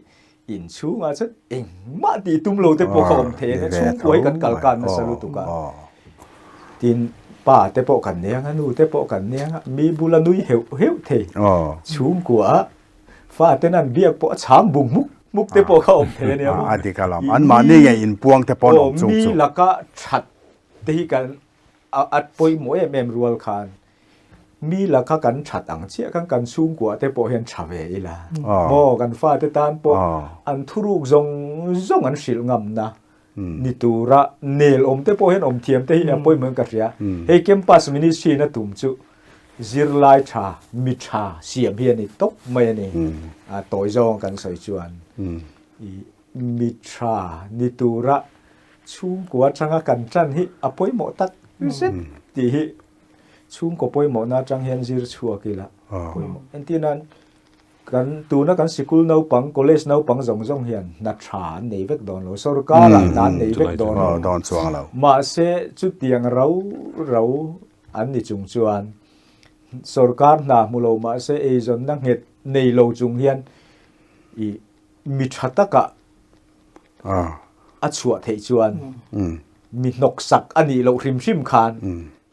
inchhungah chuan engmah tih tum lo te pawh kha awm thei a, chhungkua hi kan kal kan nasa lutuk a. Tin, pa te pawh kan nei ang a, nu te pawh kan nei ang a, mi bula nui heuh heuh thei chhungkua ah fa ten an biak pawh a chhang bung hmuk hmuk te pawh kha awm thei a nia. A dik alawm, anmahni nge inpuang te pawh an awm chung chu. Mi laka that te hi kan a pawimawh em em rual khan Mi laka kan that ang chiah khan kan chhungkua te pawh hian tha ve ila maw kan fate tan pawh an thuruk zawng zawng an hrilh ngamna ni tura nel awm te pawh hian awm thiam te hi a pawimawh in ka hria. Hei campus ministry na tum chu zirlai tha mi tha siam hi a ni tawp mai a ni. A tawi zawng kan sawi chuan i mi tha ni tura chhungkua atanga kan tan hi a pawimawh tak zet tih hi Chhungkaw pawimawhna atang hian zir chhuak ila pawimawh. Entir nan kan tuna kan sikul naupang, college naupang zawng zawng hian hna tha an nei vek dawn lo, sorkarah hna an nei vek dawn lo. Dawn chuang lo. Mahse chutiang rau rau an ni chung chuan sorkar hna hmu lo mahse eizawnna nghet nei lo chung hian i mi tha takah a chhuah theih chuan mi hnawksak a nih loh hrim hrim khan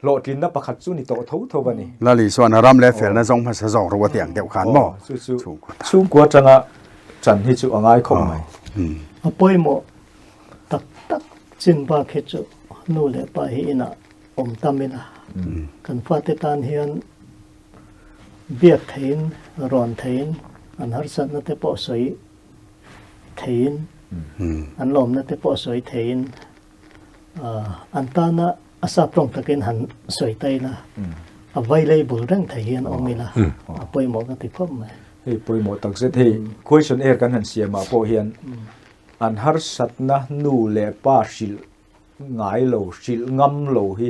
hlawhtlinna pakhat chu ni tawh tho tho a ni. Lali chuan a ram leh felna zawng hmasa zawk ru a ti ang deuh khan maw? Chu chu chhungkua atanga chan hi chu a ngai khawp mai. A pawimawh tak tak chin bak hi chu nu leh pa hi inah awm tam ila kan fate tan hian biak theiin rawn theiin an harsatna te pawh sawi theiin an lawmna te pawh sawi theiin an tana a sap tawng takin han sawi ta ila a available reng thei hian awm ila a pawimawh ka ti khawp mai. Hei pawimawh tak zet hei questionnaire kan han siamah pawh hian an harsatna nu leh pa hrilh ngai lo hrilh ngam lo hi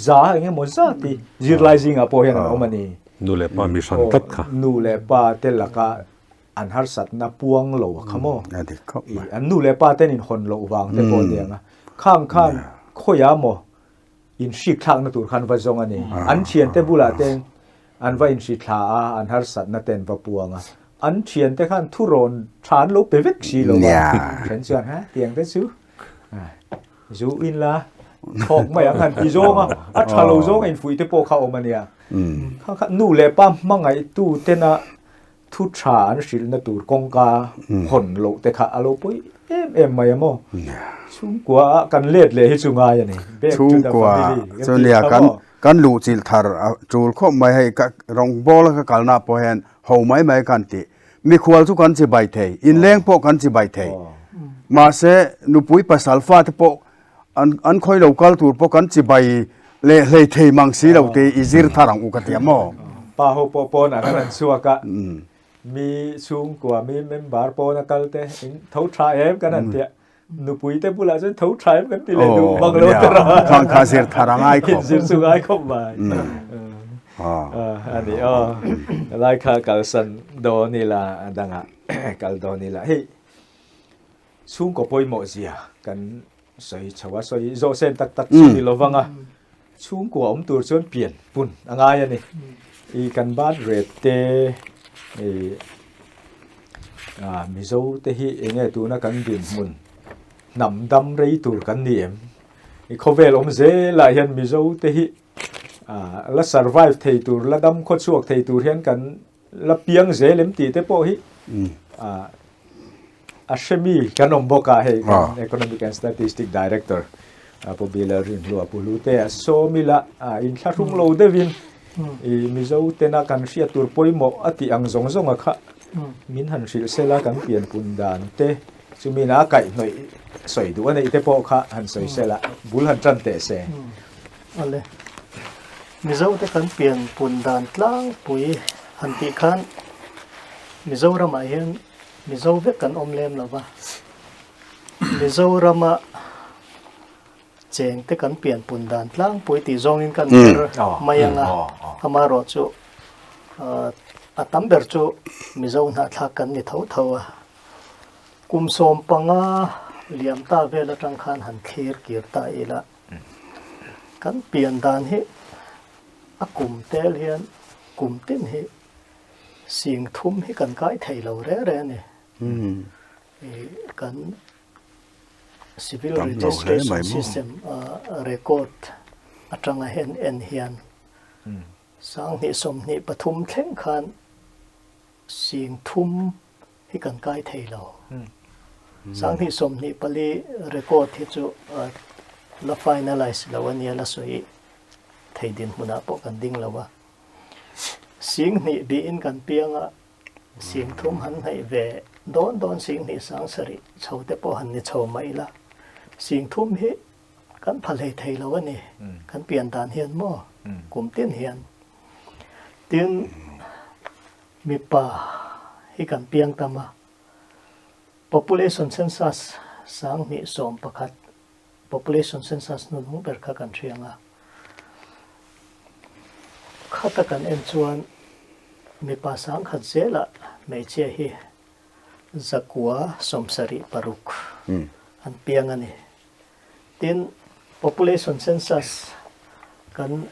za eng emaw zat hi zirlai zingah pawh hian an awm a ni. Nu leh pa mi hran tlat kha. Nu leh pa te laka an harsatna puang lo a kha maw? A dik khawp mai. An nu leh pa ten in hawn loh vang te pawh aniang a. Khang khan khawiah maw in hrik thlakna tur khan va zawng a ni. An thiante bulah ten an va inhri thla a, an harsatna ten va puang a. An thiante khan thurawn tha an lo pe vek si lo a, then chuan ha tiang te chu zu in la thawk mai ang han ti zawng a, a tha lo zawng a infuih te pawh kha awm a nia. Kha kha nu leh pa hmangaihtu tena thu tha an hrilhna tur kawngka hawn loh te kha a lo pawi em em mai a maw. Chhungkua ah kan let leh hi chu ngai a ni. Back to the family kan tih kha maw. Kan luhchilh thar a tul khawp mai hei ka rawngbawl a ka kalna pawh hian ho mai mai kan ti. Mikhual chu kan chibai thei, inleng pawh kan chibai thei. Mahse nupui pasal fate pawh an an khawi lo kal tur pawh kan chibai leh hlei thei mang si lo te i zir thar ang u ka ti a maw? Pa ho pawh pawnah khan an chhuak a, mi chhungkua mi member pawn a kal te in tho tha em kan han ti a. Nupui te bulah chuan tho tha em kan ti leh duh bang lo te ra. Khang kha zir thar a ngai khawp. Zir chu ngai khawp mai. A ni aw. Lai kha kalsan dawn ila a dangah kal dawn ila. Hei chhungkaw pawimawh zia kan sawi chho a, sawi zawh sen tak tak chu ni lovang a. Chhungkua awm tur chuan pian pun a ngai a ni. I kan bat ret te i Mizo te hi eng nge tuna kan dinhmun hnam dam rei tur kan ni em? I khawvel awm zelah hian Mizo te hi la survive thei tur, la dam khawchhuak thei tur hian kan la piang zel em tih te pawh hi a hremi kan awm bawk a, hei kan Economic and Statistic Director Pu Bila Rinhlua Pu Hlute a sawmila inthlahrung lo deuhin i Mizo tena kan hriat tur pawimawh a tih ang zawng zawng a kha min han hrilh sela kan pianpun dan te chumi na kaihhnawih sawi duh a neih te pawh kha han sawi sela bul han tan teh se. Awle. Mizo te kan pian pun dan tlangpui han tih khan Mizoramah hian Mizo vek kan awm lem lo va. Mizorama cheng te kan pian pun dan tlangpui tih zawngin kan ber mai ang a, amaherawhchu a tam ber chu Mizo hnahthlak kan ni tho tho a. Kum 15 liam ta vel atang khan han thlir kir ta ila. Kan pian dan hi a kum tel hian kum tin hi sing thum hi kan kai thei lo reh reh a ni. Kan civil registration system record atanga hen en hian 2023 thleng khan sing thum hi kan kai thei lo. 2024 record hi chu la finalize lo a nia, la sawi thei dinhmunah pawh kan ding lo a. 2000 bihin kan piang a, 3000 han hnaih ve dawn dawn 2070 chho te pawh han ni chho mah ila, 3000 hi kan pha hlei thei lo a ni, kan pian dan hian maw kum tin hian. Tin, Mipa hi kan piang tam a, Population Census 2011 Population Census hnunhung ber kha kan hriang a. Khata kan en chuan mipa 1000 zelah hmeichhia hi 976 an piang a ni. Tin, Population Census kan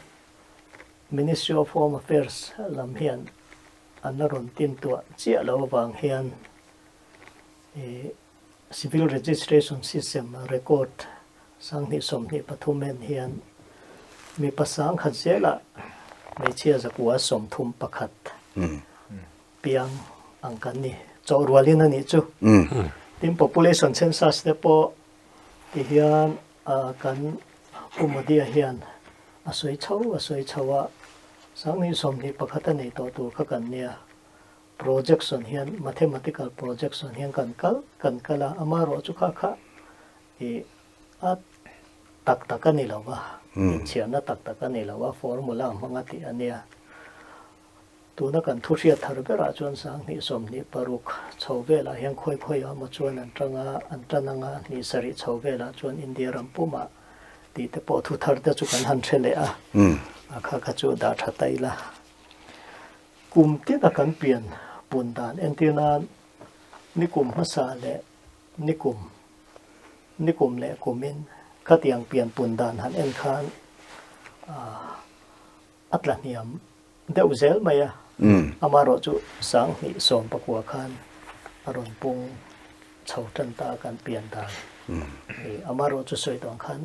Ministry of Home Affairs lam hian an la rawn tin tuah chiah lo avang hian Civil Registration System record 2023 en hian mipa 1000 zelah hmeichhia 931 piang ang kan ni. Chawh rualin a nih chu. Tin, Population Census te pawh ti hian kan Pu Modi-a hian a sawi chho a sawi chho a, 2021 a nei tawh tur kha kan nia. Projection hian, mathematical projection hian kan kal kan kal a, amaherawh chu kha kha i a tak tak a ni lo va, inchhiarna tak tak a ni lo a, formula hmanga tih a nia. Tuna kan thu hriat thar berah chuan 2026 chho velah hian khawi khawi ah maw chuan an tang a, an tan ang a, hnih sarih chho velah chuan India ram pumah tih te pawh thu thar te chu kan han hre leh a, a kha kha chu dah tha ta ila. Kum tina kan pian pun dan entir nan nikum hmasa leh nikum nikum leh kumin khatiang pian pun dan han en khan a tla hniam deuh zel mai a. Amaherawh chu 2019 khan a rawn pung chho tan ta a kan pian dan. Amaherawh chu sawi tawh ang khan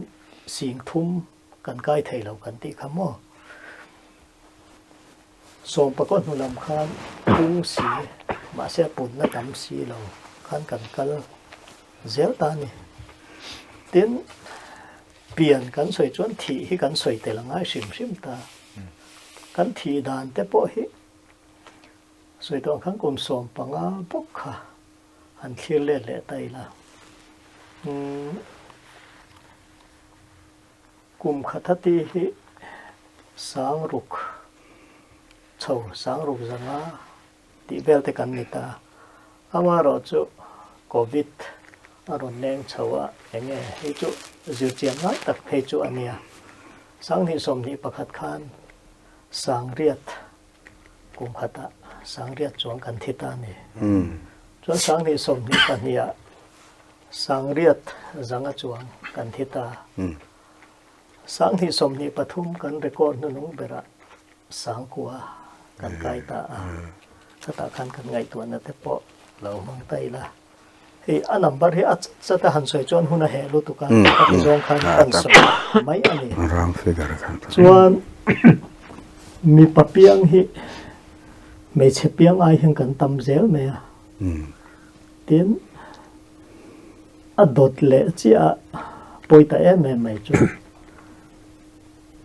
3000 kan kai thei lo kan tih kha maw? 19 hnu lam khan pung si mahse a punna tam si lo khan kan kal zel ta a ni. Tin, pian kan sawi chuan thih hi kan sawi tel a ngai hrim hrim ta. Kan thih dan te pawh hi sawi tawh ang khan kum 15 bawk kha han thlir let leh ta ila. Umm. Kum khat a ti hi 6000 chho 6500 tih vel te kan ni ta. Amaherawh chu Covid a rawn leng chho a, enge hei chu zirchian ngai tak phei chu a nia. 2021 khan 8000 kum khatah 8000 chuang kan thi ta a ni. Chuan 2022 ah 8500 chuang kan thi ta. 2023 kan record hnunung berah 9000 kan kai ta a. Khatah khan kan ngaihtuahna te pawh lo hmang ta ila. Hei a number hi a chat a han sawi chuan hun a heh lutuk a, ka ti zawng khan kan sawi mai a ni. Chuan mipa piang hi hmeichhe piang ai hian kan tam zel mai a. Tin, a dawt leh chiah a pawi ta em em mai chu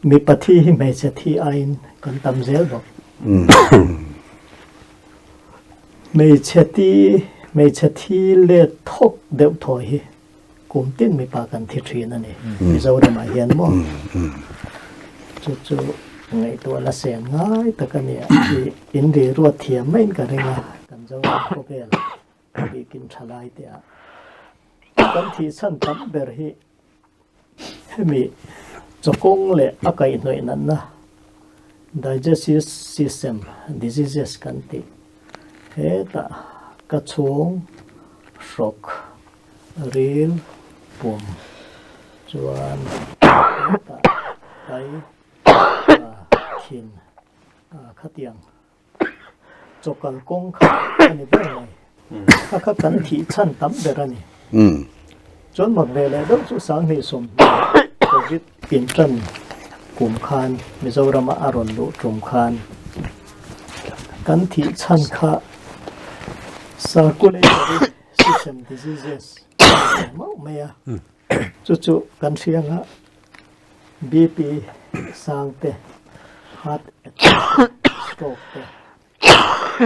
mipa thi hi hmeichhe thi aiin kan tam zel bawk. Hmeichhe ti, hmeichhe thi let thawk deuh thawi hi kum tin mipa kan thi thin a ni Mizoramah hian maw? Chu chu ngaihtuah la sen ngai tak a nia i in ri ruat thiam maiin ka ring a, kan Zoram khawvel bikin thalai te ah kan thih chhan tam ber hi hemi chawkawng leh a kaihhnawih natna digestive system diseases kan tih hetah ka chhung hrawk ril pum chuan hetah tai thin khatiang chawkal kawng kha a ni ber mai. Kha kha kan thih chhan tam ber a ni. Chuan mak ve leh deuh chu 2020 Covid intan kum khan Mizorama a rawn luh tum khan kan thih chhan kha circulatory system diseases mauh mai a. Chu chu kan hriang a BP sang te, heart attack te, stroke te,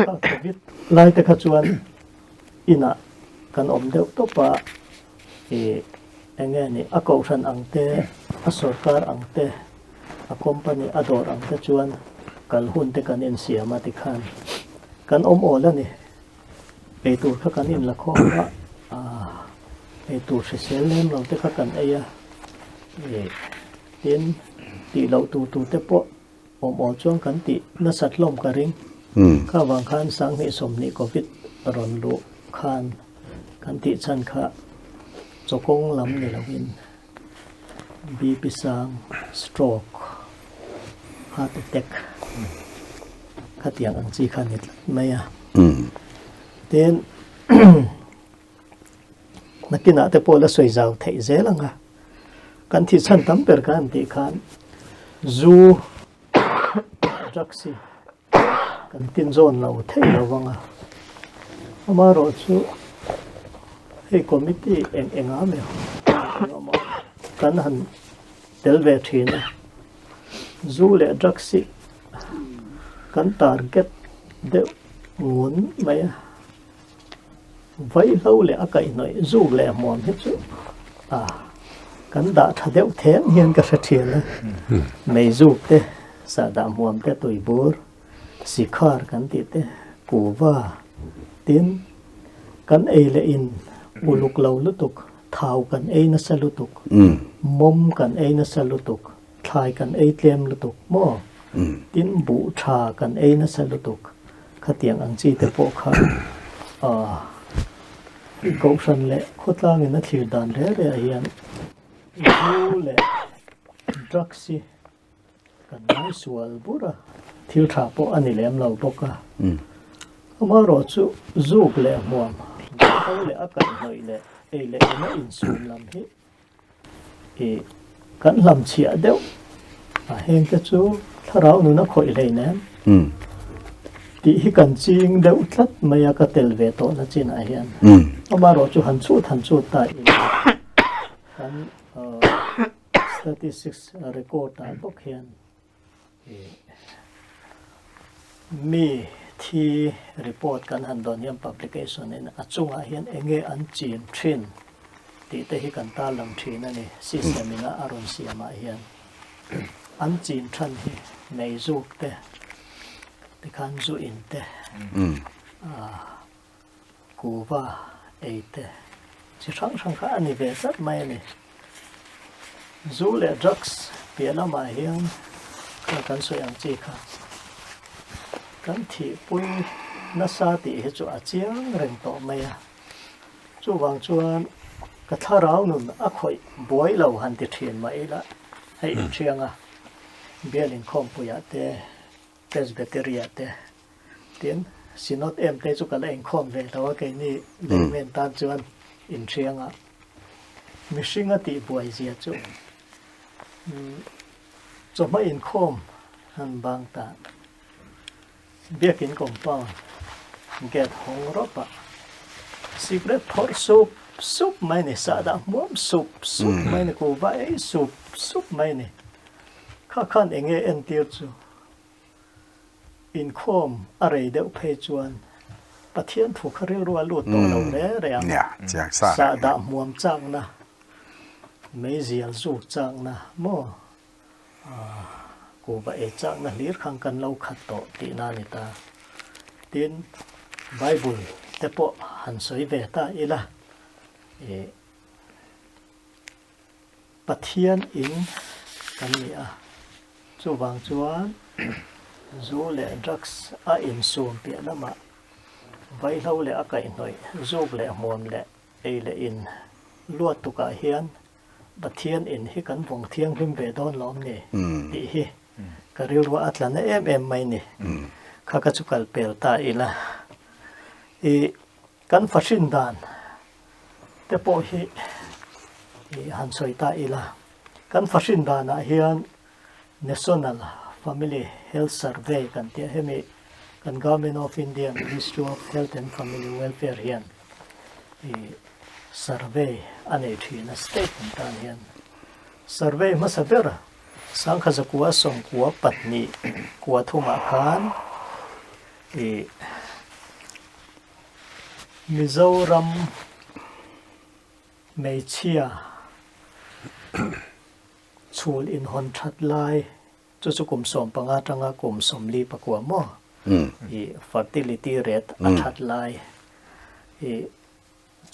kha covid lai te kha chuan inah kan awm deuh tawp a, ih eng nge ni a kohhran ang te, a sorkar ang te, a company a dawr ang te chuan kal hun te kan insiam a tikhan kan awm awl a ni. Eitur kha kan inla khawm a, eitur hrisel lem lo te kha kan ei a, tin tih loh tur tur te pawh awm awl chuan kan tih nasat hlawm ka ring. Kha vang khan 2020 Covid rawn luh khan kan tih chhan kha chawkawng lam ni loin BP sang, stroke, heart attack khatiang ang chi kha ni tlat mai a. Tin, nakinah te pawh la sawi zau theih zel ang a. Kan thih chhan tam ber khan tih khan zu, drugs hi kan tin zawn lo thei lo vang a. Amaherawh chu hei committee eng eng a emaw engemaw kan han tel ve thin a, zu leh drugs hi kan target deuh ngun mai a, vaihlo leh a kaihhnawih zuk leh hmuam hi chu a kan dah tha deuh then hian ka hre thin a, meizuk te sahdah hmuam te tuibur sikhar kan tih te kuva tin kan ei leh in uluk lo lutuk thau kan ei nasa lutuk mawm kan ei nasa lutuk thlai kan ei tlem lutuk maw tin buh tha kan ei nasa lutuk khatiang ang chi te pawh kha ah kohhran leh khawtlangin a thlir dan reh reh ah hian zu leh drugs hi kan ngaisual bur a. thil tha pawh a ni lem lo bawk a. Amaherawh chu zuk leh hmuam, ho leh a kaihhnawih leh ei leh ina insum lam hi i kan hlamchhiah deuh a, heng te chu thlarau nuna khawih hleinem tih hi kan ching deuh tlat mai a ka tel ve tawhna chinah hian. Amaherawh chu han chhut han chhut ta ila kan statistics record ah bawk hian Mi thi report kan han dawn hian publication in a chungah hian eng nge an chin thin tih te hi kan tarlang thin a ni. System ina a rawn siamah hian an chin than hi meizuk te tikhan zu in te kuva ei te chi hrang hrang kha a ni ve tlat mai a ni. Zu leh drugs piah lamah hian kha kan sawi ang chi kha kan thihpui nasa tih hi chu a chiang reng tawh mai a. Chuvang chuan ka thlarau nun a khawih buai lo han ti thin mah ila hei inhriang a, bial inkhawmpuiah te Presbytery-ah te Tin, Synod em te chu ka la inkhawm ve lo a, keini layman tan chuan inhriang a, mihring a tih buai zia chu chawhma inkhawm han bang ta. Biakin compound gate hawng rawp a, cigarette phawrh sup sup mai ni, sahdah hmuam sup sup mai ni, kuhva ei sup sup mai ni. Kha khan eng nge entir chu? Inkhawm a rei deuh phei chuan Pathian thu kha rilru a lut tawh lo re re ang. Sahdah hmuam chakna, meizial zuk chakna maw kuhva ei chakna hlir khan kan lo khat tawh tihna a ni ta. Tin, Bible te pawh han sawi ve ta ila, ih. Pathian in kan ni a, chuvang chuan zu leh drugs a insum piah lamah vaihlo leh a kaihhnawih zuk leh hmuam leh ei leh in luat tukah hian Pathian in hi kan vawng thianghlim ve dawn lawm ni tih hi ka rilru a tla na em em mai ni. Kha ka chu kal pel ta ila i Kan fahrin dan te pawh hi i han sawi ta ila, kan fahrin danah hian National Family Health Survey kan tih a, hemi kan Government of India Ministry of Health and Family Welfare hian i survey a nei thin a state kan tan hian. Survey hmasa ber sangkha zakua sawmkua pahnih kua thumah khan i Mizoram hmeichhia chhul inhawn that lai chu chu kum 15 atanga kum 49 maw i fertility rate a that lai i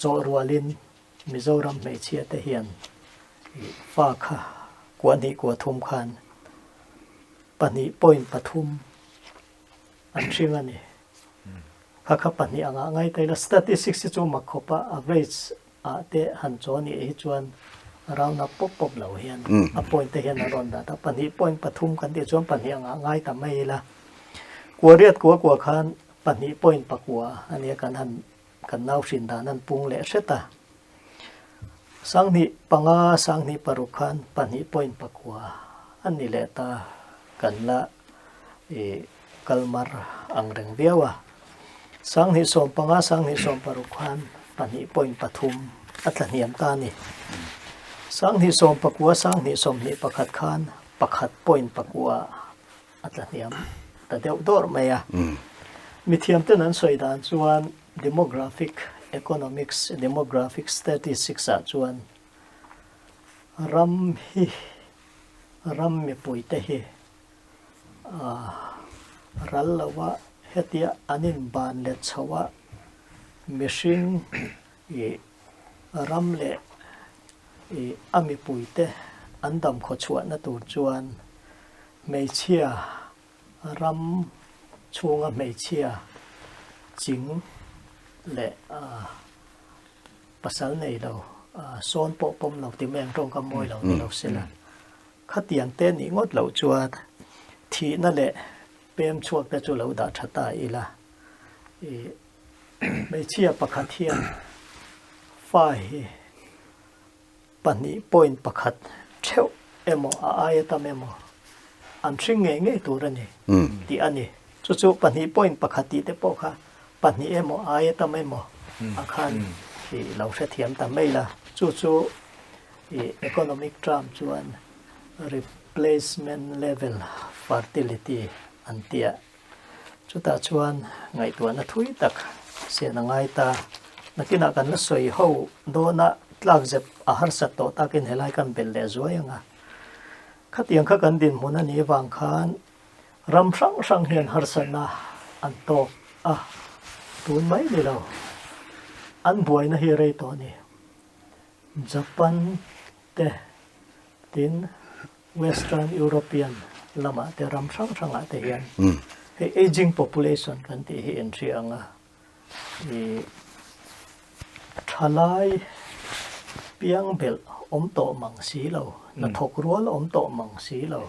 chawh rualin Mizoram hmeichhia te hian i fa kha kua hnih kua thum khan 2.3 an hring a ni. Kha kha pahnih anga ngai ta ila statistics hi chu mak khawp a average ah te han chaw nih hi chuan round up pawp pawp lo hian a point te hian a rawn dat a pahnih point pathum kan tih chuan pahnih anga ngai ta mai ila kua riat kua kua khan pahnih point pakua a nia kan han kan nau hrin dan an pung leh hret a sanghnih panga sanghnih paruk khan pahnih point pakua a ni leh ta kan la I kalmar ang reng viau a, sanghnih 15 sanghnih 16 khan pahnih point pathum a tla hniam ta a ni. Sanghnih 19 sanghnih 21 khan pakhat point pakua a tla hniam ta deuh dawr mai a. Mithiamten an sawi dan chuan demographic economics, demographic statistics ah chuan ram hi ram mipuite hi ral lo a, hetia an inban let chho a, mihring ih ram leh ih a mipuite an dam khawchhuahna tur chuan hmeichhia ram chhunga hmeichhia ching leh pasal nei lo sawn pawh pawm lo ti mai ang tawngkam mawi lo ni lo sela. Khatiang te nih ngawt loh chuan thihna leh pem chhuak te chu lo dah tha ta ila. I hmeichhia pakhat hian fa hi 2.1 theuh emaw a aia tam emaw an hring ngei ngei tur a ni tih a ni. Chu chu 2.1 tih te pawh kha pahnih emaw aia tam emaw a khan i lo hrethiam ta mai la. Chu chu i economic term chuan replacement level fertility an ti a. Chutah chuan ngaihtuahna thui tak sian a ngai ta. Nakinah kan la sawi ho dawn a, tlak zep a harsat tawh takin helai kan belh leh zuai ang a. Khatiang kha kan dinhmun a nih vang khan ram hrang hrang hian harsatna an tawk a, tun mai ni lo. An buaina hi rei tawh a ni. Japan te tin Western European lamah te ram hrang hrangah te hian hei ageing population kan tih hi inhria ang a, ih thalai piang belh awm tawh mang si lo, hnathawk rual awm tawh mang si lo,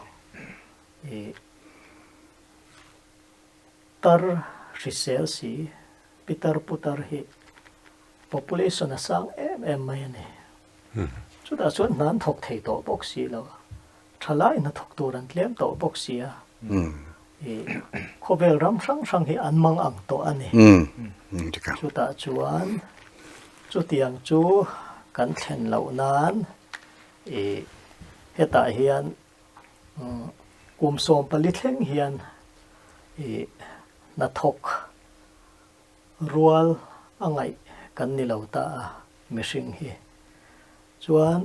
ih tar hrisel si pitar putar hi population a sang em em mai a ni. Chutah chuan hna an thawk thei tawh bawk si lo a, thalai hna thawk tur an tlem tawh bawk si a, ih khawvel ram hrang hrang hi an mang ang tawh a ni. Chutah chuan chutiang chu kan thlen loh nan ih hetah hian kum 14 thleng hian ih hnathawk Rual a ngaih kan ni lo ta a mihring hi. Chuan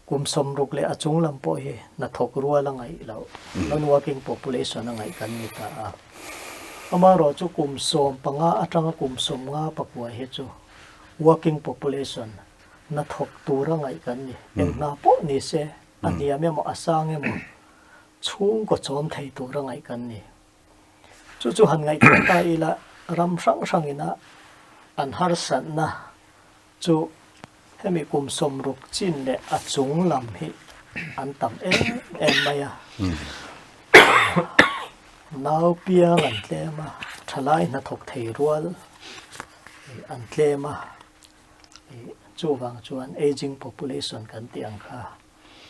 kum 60 leh a chung lam pawh hi hnathawk rual a ngaih loh, non-working population a ngaih kan ni ta a. Amaherawh chu kum 15 atanga kum 50 pakua hi chu working population, hnathawk tur a ngaih kan ni. Eng hna pawh ni se, a hniam emaw a sang emaw chhungkaw chawm thei tur a ngaih kan ni. Chu chu han ngaihtuah ta ila ram hrang hrangina an harsatna chu hemi kum 60 chin leh a chung lam hi an tam em em mai a. Nau piang an tlem a, thalai hnathawk thei rual an tlem a, chuvang chuan ageing population kan tih ang kha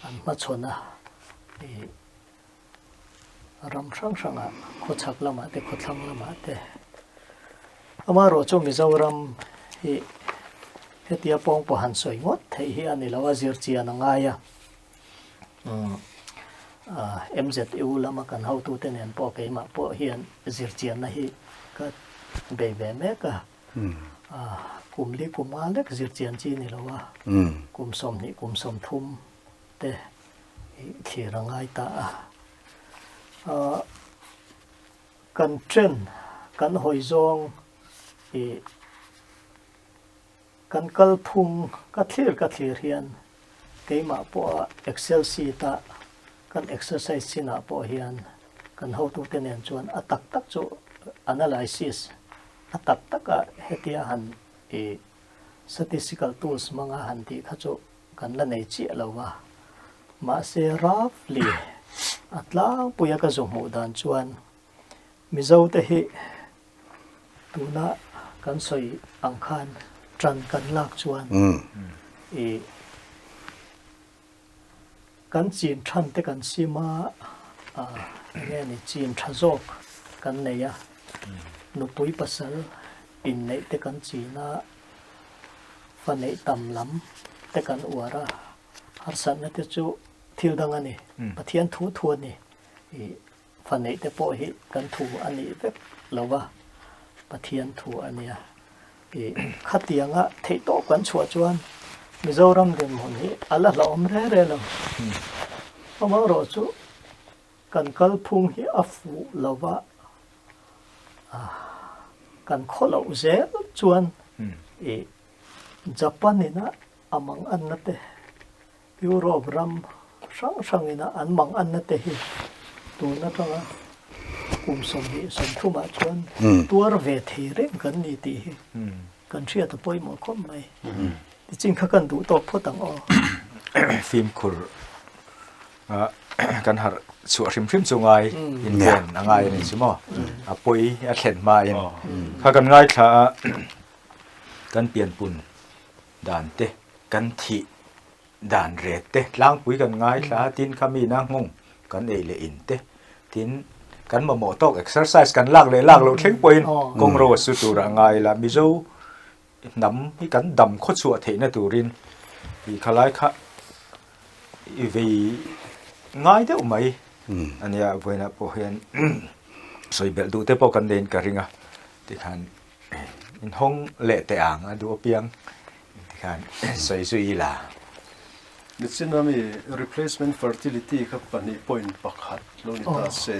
an hmachhawn a. Ram hrang hrangah khawchhak lamah te khawthlang lamah te amaherawh chu Mizoram hi hetia pawng pawh han sawi ngawt theih hi a ni lo a zir chian a ngai a MZU lama kan hotute nen pawh keimah pawh hian zir chianna hi ka bei ve mek a kum li kum nga lek zir chian chi ni lo a kum 20 kum 30 te thlir a ngai ta a. Kan trend, kan hawi zawng ih kan kalphung ka thlir ka thlir hian keimah pawha excel sheet a kan exercise chinah pawh hian kan hotute nen chuan a tak tak chu analysis a tak taka hetia han ih statistical tools hmanga han tih kha chu Kan la nei chiah lo va, mahse roughly a tlangpuia ka zu hmuh dan chuan Mizote hi tuna kan sawi ang khan ṭan kan lak chuan ih kan chin ṭhan te kan sim a, eng nge ni chin ṭha zawk kan nei a, nupui pasal inneih te kan chin a. Fa neih tam lam te kan uar a, harsatna te chu thil dang a ni, Pathian thu thu a ni. Ih fa neih te pawh hi kan thu a nih vek lo va, Pathian thu a nia. Ih khatianga theihtawp kan chhuah chuan Mizoram dinhmun hi a la hlauhawm re re lo. Amaherawh chu kan kalphung hi a fuh lo va, Kan khaw loh zel chuan ih Japan ina a mang anna te, Europe ram hrang hrang ina an mang anna te hi tun atanga kum 20 30 ah chuan tuar ve thei reng kan ni tih hi kan hriat a pawimawh khawp mai. Tichin kha kan duh tawk phawt ang aw. Fimkhur. kan harh chhuah hrim hrim chu ngai inven a ngai a ni chu maw? A pawi a thlen hmain kha kan ngaithla a, kan pianpun dan te, kan thih dan ret te tlangpui kan ngaithla a, tin kha mi na nghawng kan ei leh in te, tin kan mamawh tawk exercise kan lak leh lak loh thleng pawhin kawng ro a su tur a ngai la, Mizo hnam hi kan dam khawchhuah theihna turin i khalai kha i vei ngai deuh mai a nia, vawiinah pawh hian sawi belh duh te pawh kan neiin ka ring a, tikhan inhawng leh teh ang a duh apiang tikhan sawi zui ila. Nichin ami replacement fertility kha 2.1 lo ni ta se.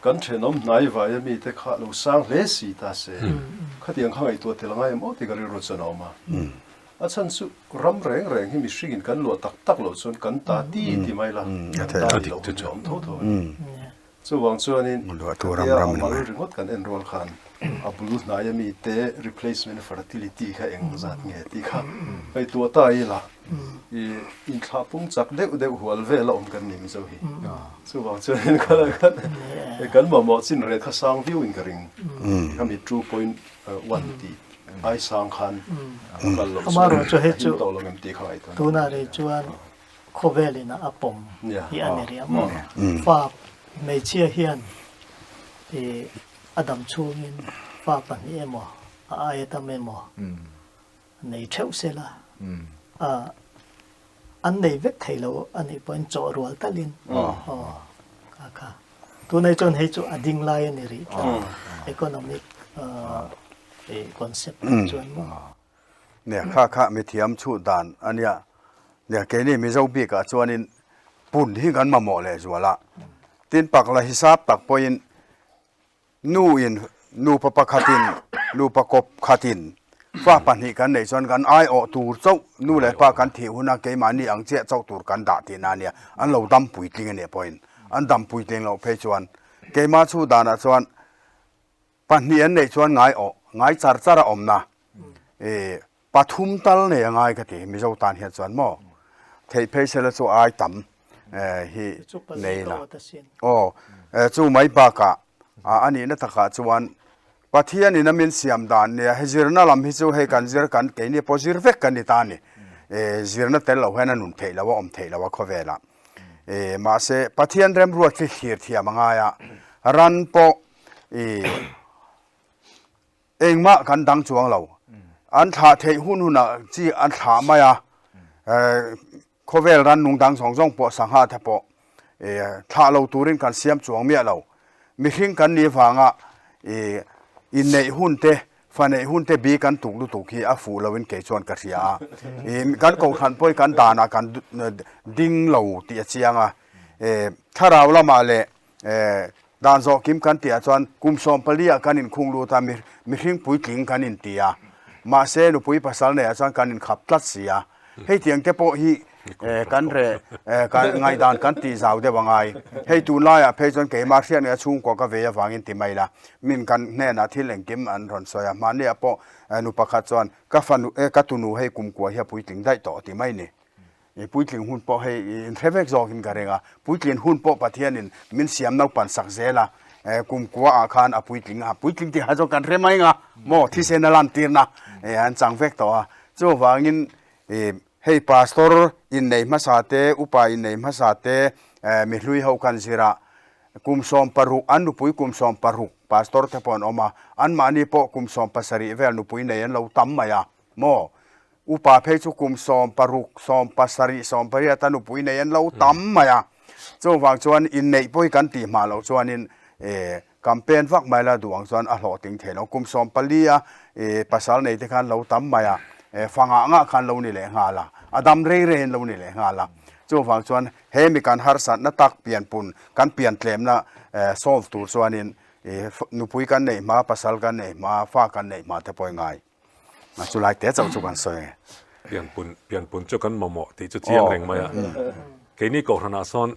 Kan thenawm hnai vai a mite kha lo sang hle si ta se, khatiang kha ngaihtuah tel angai em aw tih ka rilru chuan a awm a. A chhan chu ram reng reng hi mihringin kan luah tak tak loh chuan kan ta ti ti mai la, kan ta ni loh hun hi a awm tho tho a ni. Chuvang chuanin khatia a mal ringawt kan en rual khan a bul hnai a mite replacement fertility kha eng zat nge tih kha ngaihtuah ta ila i inthlah pung chak deuh deuh hual vel a awm kan ni Mizo hi. Chuvang chuanin khalai khan kan mamawh chin reh kha sang viauin ka ring. Khami 2.1 tih ai sang khan a kal loh chuan a him tawh lo em tih kha ngaihtuah. Tunah rei chuan khawvelin a pawm hi a ni rih a maw? Fa hmeichhia hian i a dam chhungin fa pahnih emaw a aia tam emaw nei theuh se la, a an nei vek thei lo a nih pawhin chawh rual talin aw kha kha. Tunah chuan hei chu a ding lai a ni rih tlat economic concept chuan maw. Nia, kha kha mithiam chhuh dan a nia. Nia, keini Mizo bikah chuanin pun hi kan mamawh leh zual a. Tin, pakla hisap tak pawhin nuin, nupa pakhatin, nupa kawp khatin fa pahnih kan neih chuan kan aiawh tur chauh, nu leh pa kan thih huna keimahni ang chiah chauh tur kan dah tihna a nia. An lo dam puitling a nih pawhin an dam puitling loh phei chuan keimah chhuh danah chuan Pahnih an neih chuan ngai awh, ngai char char a awmna i pathum tal nei a ngai ka ti Mizo tan hian chuan maw theih phei sela chu ai tam hi nei la. Aw chu mai bakah a nihna takah chuan Pathian in a min siam dan nia hei zirna lam hi chu hei kan zir kan keini pawh zir vek kan ni ta a ni. Zirna tel loh hian a nun theih loh a awm theih loh a khawvelah. Mahse Pathian remruat hi thlir thiam a ngai a, ran pawh I engmah kan dang chuang lo. An thlah theih hun hunah chi an thlah mai a, khawvel rannung dang zawng zawng pawh sangha te pawh thlah lo turin kan siam chuang miah lo. Mihring kan nih vanga i inneih hun te, fa neih hun te bi kan tuk lutuk hi a fuh loin kei chuan ka hria a. I kan kohhran pawhin kan danah kan ding lo tih a chiang a. Thlarau lamah leh Dan zawh kim kan tihah chuan kum 14 ah kan inkhung lut a, mihring puitling kan inti a. Mahse nupui pasal neiah chuan kan inkhap tlat si a. Hei tiang te pawh hi kan reh kan ngaihdan kan tih zau deuh a ngai. Hei tunlaiah phei chuan keimah hriat ngeia chhungkua ka vei avangin ti mai la, min kan hnenah thil engkim an rawn sawi a. Mahniah pawh nu pakhat chuan ka fanu ka tunu hei kumkua hi a puitling daih tawh ti mai ni. I puitling hun pawh hei in hre vek zawkin ka ring a, puitlin hun pawh Pathianin min siam naupan sak zel a, kum kua ah khan a puitling a, puitling tih kha chuan kan hre mai nga maw thisen a lantirna an chang vek tawh a, chuvangin hei pastor innei hmasa te, upa innei hmasa te, mihlui ho khan zir a, kum 16 an nupui kum 16 pastor te pawh an awm a, anmahni pawh kum 17 vel nupui nei an lo tam mai a maw. Upa phei chu kum 16, 17, 18 a nupui nei an lo tam mai a. Chuvang chuan inneih pawh hi kan tih hma loh chuanin campaign vak mai la duh ang chuan a hlawhtling thei lo. Kum 14 a pasal nei te khan lo tam mai a, fa ngah ngah khan lo ni leh nghal a, a dam rei rei an lo ni leh nghal a. Chuvang chuan he mi kan harsatna tak pianpun, kan piantlemna solve tur chuanin nupui kan neih hma, pasal kan neih hma, fa kan neih hma te pawh i ngai. A chu lai te chauh chu kan sawi. Pianpun, pianpun chu kan mamawh tih chu chiang reng mai a. Keini kohhranah sawn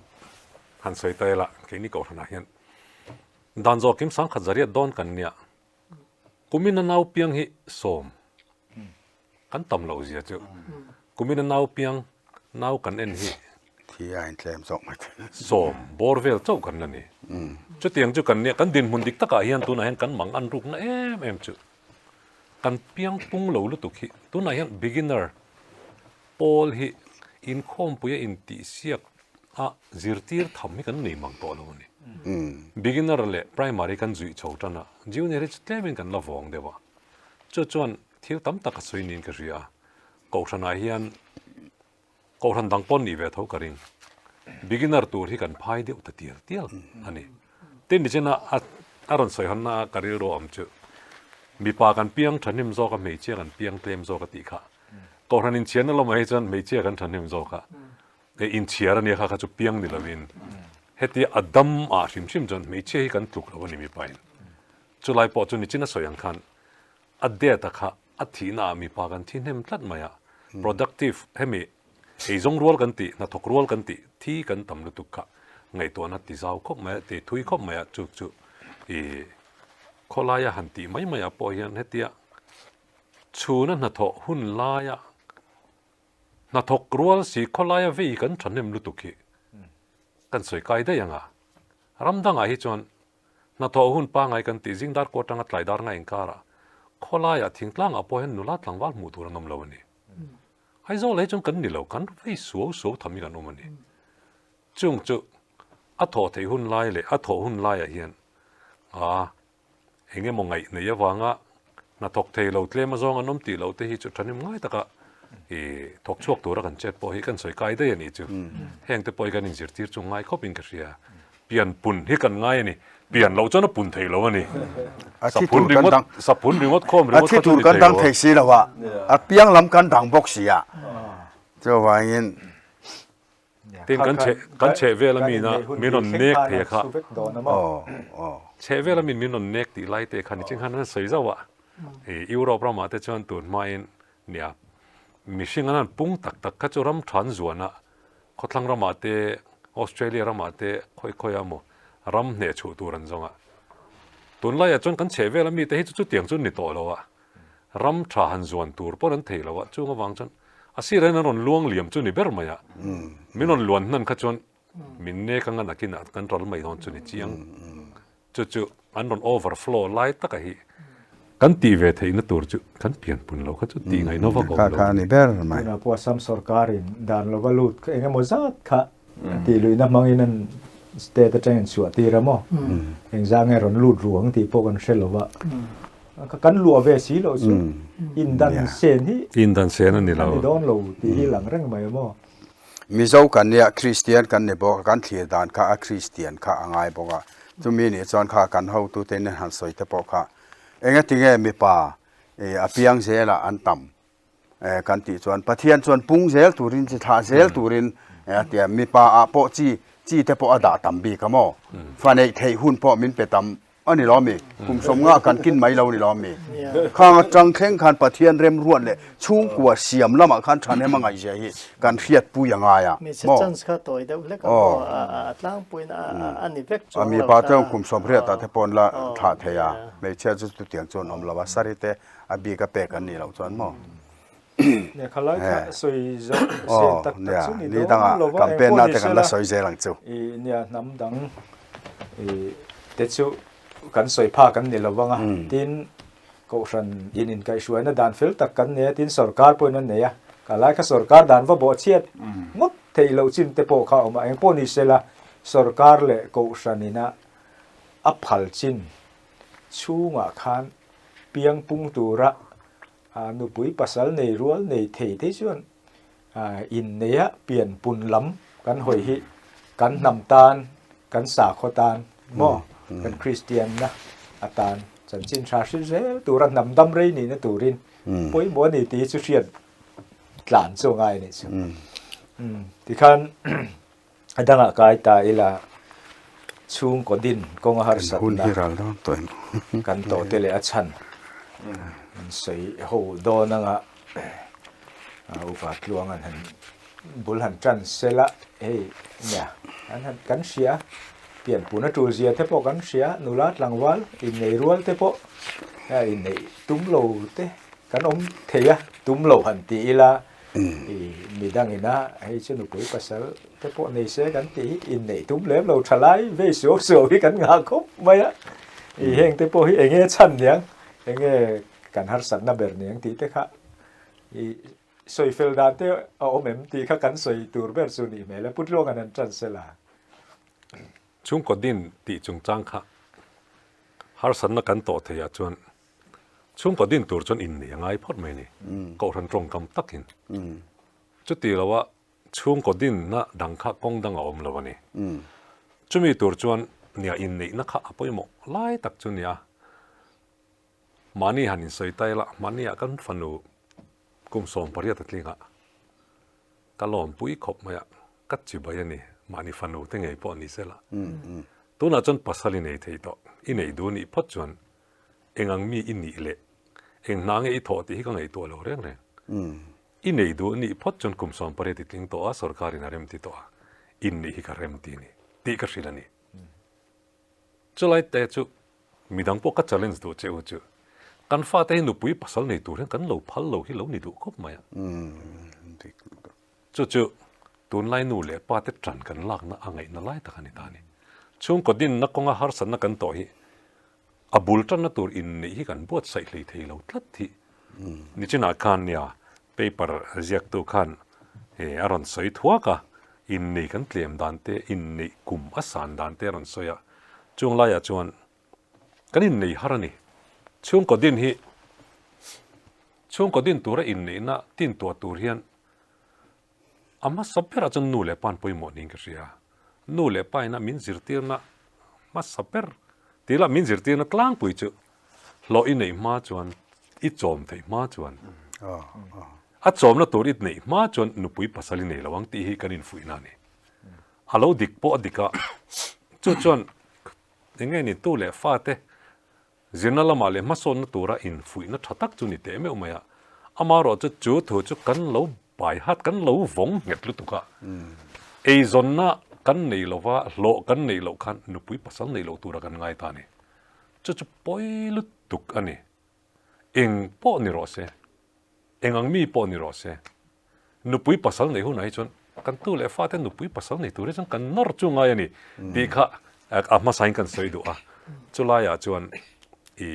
han sawi ta ila, keini kohhranah hian dan zawh kim sangkhat zariat dawn kan nia. Kumin a nau piang hi sawm kan tam loh zia chu. Kumin a nau piang, nau kan en hi. Thi aiin tlem zawk mai thei. Sawm bawr vel chauh kan la ni. Chutiang chu kan nia, kan dinhmun dik takah hian tunah hian kan mang an rukna em em chu kan piang pung lo lutuk hi. Tunah hian beginner pawl hi inkhawmpuia intihsiak a zirtir tham hi kan nei mang tawh lo a ni. Beginner leh primary kan zuih chho tan a, junior hi chu tlemin kan la vawng deuh a. Chu chuan thil tam tak a sawi niin ka hria a, Kohhranah hian Kohhran dang pawn nih ve tho ka ring. Beginner tur hi kan phai deuh ta tial tial a ni. Tin nichina a a rawn sawi hawnna a ka rilru awm chu mipa kan piang thahnem zawk a hmeichhia kan piang tlem zawk a tih kha. Kohhran inchhiarna lamah hi chuan hmeichhia kan thahnem zawk a, e inchhiar a nia kha kha chu piang ni lovin hetia a dam ah hrim hrim chuan hmeichhia hi kan tluk lo a ni mipa in. Chulai pawh chu nichina sawi ang khan a date a kha A thihna ah mipa kan thi hnem tlat mai a, productive hemi eizawng rual kan tih, hnathawk rual kan tih thi kan tam lutuk kha ngaihtuahna ti zau khawp mai a, ti thui khawp mai a, chu chu i khawlaia han tih mai mai ah pawh hian hetia chhuna hnathawh hun laia hnathawk rual si khawlaia vei kan thahnem lutuk hi kan sawi kai daih ang a, ram dangah hi chuan Hnathawh hun pangai kan tih zing dar kaw atanga tlai dar nga inkarah khawlaiah thingtlangah pawh hian nula tlangval hmuh tur an awm lo a ni. Aizawl ah hi chuan kan ni lo, kan vei suau suau tham hi kan awm a ni. Chung chu a thawh theih hun lai leh a thawh hun laiah hian aa eng emaw ngaih nei avanga hnathawk thei lo tlem azawng an awm tih loh te hi chu thahnem ngai taka i thawk chhuak tura kan chet pawh hi kan sawi kai daih a nih chu. Heng te pawh hi kan inzirtir chu ngai khawp in ka hria. Pian pun hi kan ngai a ni. Pian loh chuan a pun thei lo a ni. A thi tur kan dang. Saphun ringawt khawm ringawt A thi tur kan dang thei si lo a. A piang lam kan dang bawk si a. Chuvangin. Tin kan chhe kan chhe vel a mi na min rawn nek thei a kha. Chhe vel a min min rawn nek tih lai te kha ni ching khan an sawi zauh a. Europe ramah te chuan tun hmain nia mihring an han pung tak tak kha chu ram than zuan a Khawthlang ramah te, Australia ramah te khawi khawi a maw ram hneh chhuh tur an zawng a. Tunlaiah chuan kan chheh vel a mite hi chu chutiang chu ni tawh lo a, ram tha han zuan tur pawh an thei lo a, chung avang chuan a sirah hian an rawn luang liam chu ni ber mai a, min rawn luan hnan kha chuan min nek anga nakinah kan ral mai dawn chu ni chiang. Chu chu an rawn overflow lai taka hi kan tih ve theihna tur chu kan pianpun lo kha chu tih ngaihna vak a awm lo. Kha kha a ni ber mai. Tunah pawh Assam sorkarin dan lova lut kha eng emaw zat kha tih luihna hmangin an state atangin chhuah tir a maw? Engzah nge rawn lut ruang tih pawh kan hre lo va. Kan luah ve si loh chu indan sen hi Indan sen a ni lo. A ni dawn lo tih hi lang reng mai a maw? Mizo kan nia, Kristian kan ni bawk a, kan thlir dan kha a Kristian kha a ngai bawk a. Chumi nih chuan kha kan hotute nen han sawi te pawh kha engatinge mipa a piang zelah an tam kan tih chuan Pathian chuan pung zel turin chi thlah zel turin a ti a, mipa ah pawh chi chi te pawh a dah tam bik a maw? Fa neih theih hun pawh min pe tam A ni lo mi? Kum sawmnga kan kin mai lo ni lo mi? Khang atang thleng khan Pathian remruat leh chhungkua siam lamah khan thahnem a ngaihzia hi kan hriatpui a ngai a Hmeichhe maw? chance kha tawi deuh hlek a maw? A tlangpuiin a ni vek chuang lo Mipa kha. chuan kum sawmriatah te pawh an la thlah thei a, hmeichhia chu chutiang chuan awm lo a, sari te a bik a pek an nih loh chuan maw? Nia khalai kha sawi zauh sen tak tak chu ni dawn lo va, campaign na te kan la sawi zel ang chu. I nia hnam dang i te chu kan sawi phak an ni lo vang a, tin kohhran in inkaihhruaina dan fel tak kan nei a, tin sorkar pawhin an nei a, khalai kha sorkar dan va bawh chhiat ngawt theih loh chin te pawh kha a awm a, engpawh ni sela sorkar leh kohhran ina a phal chin chhungah khan piang pung tura A nupui pasal nei rual nei thei te chuan inneia pian pun lam kan hawi hi kan hnam tan, kan sakhaw tan maw, kan Kristianna atan chanchin tha hri zel tura hnam dam rei nihna turin pawimawh a ni tih hi chu hriat tlan chu a ngai a nih chu. Tikhan A dangah kai ta ila chhungkaw din kawnga harsatna kan tawh te leh a chhan an sawi ho dawn anga upa tluang an han bul han tan sel a, hei nia an han kan hria pianpuna tul zia te pawh kan hria nula tlangval innei rual te pawh inneih tum lo te kan awm thei a tum lo han ti ila. I midang ina hei chu nupui pasal te pawh nei se kan tih hi inneih tum lem lo tha lai vei suau suau hi kan ngah khawp mai a. I heng te pawh hi enge chhan niang, enge kan harsatna ber niang tih te kha i sawi fel dan te a awm em tih kha kan sawi tur ber chu nih hmel e. Pu Tluanga'n an ṭan se la. Chhungkaw din tih chungchang kha harsatna kan tawh theiah chuan Chhungkaw din tur chuan inneih a ngai phawt mai a ni. Kohhran tawngkam takin. Chuti loa chhungkaw dinna dang kha kawng dang a awm lo a ni. Chumi tur chuan nia inneihna kha a pawimawh lai tak chu nia. Mahni han insawi ta ila, mahniah kan fanu kum 18 a tlingah ka lawmpui khawp mai a, ka chibai a ni. Mahni fanu te ngei pawh ni sela. Tunah chuan pasal i nei thei tawh, i neih duh nih phawt chuan Eng ang mi i nih leh eng hna nge i thawh tih hi ka ngaihtuah lo reng reng. I nei duh nih phawt chuan kum 18 i tling tawh a, sorkarin a remti tawh a, inneih hi ka remti a ni tih ka hrilh a ni. Chulai te chu midang pawh ka challenge duh che u chu kan fate hi nupui pasal nei tur hian kan lo phal lo hi lo ni duh khawp mai a. Chu chu tunlai nu leh pa te ṭan kan lakna a ngaihna lai tak a ni ta a ni. Chhungkaw dinna kawnga harsatna kan tawh hi A bul tanna tur inneih hi kan buatsaih hlei thei lo tlat hi. Nichinah khan nia paper ziaktu khan a rawn sawi thuak a, inneih kan tlem dan te, inneih kum a san dan te a rawn sawi a. Chung laiah chuan kan innei har a ni. Chhungkaw din hi chhungkaw din tura inneihna tintuah tur hian A hmasa berah chuan nu leh pa an pawimawh niin ka hria. Nu leh pa ina min zirtirna hmasa ber tih lah min zirtirna tlangpui chu hlawh i neih hma chuan i chawm theih hma chuan a chawmna tur i neih hma chuan nupui pasal i nei lo ang tih hi kan infuihna a ni. A lo dik pawh a dik a, chu chuan eng nge ni tu leh fate Zirna lamah leh hmasawnna tura infuihna tha tak chu ni teh meuh mai a, amaherawh chu chu thu chu kan lo bai hat, kan lo vawng nghet lutuk a, eizawnna kan nei lova, hlawh kan neih loh khan nupui pasal neih loh tura kan ngai ta a ni. Chu chu pawi lutuk a ni. Eng pawh ni rawh se, eng ang mi pawh ni rawh se, nupui pasal neih hunah hi chuan kan tu leh fate nupui pasal nei tur hi chuan kan nawr chu ngai a ni tih kha a hmasain kan sawi duh a. Chulaiah chuan i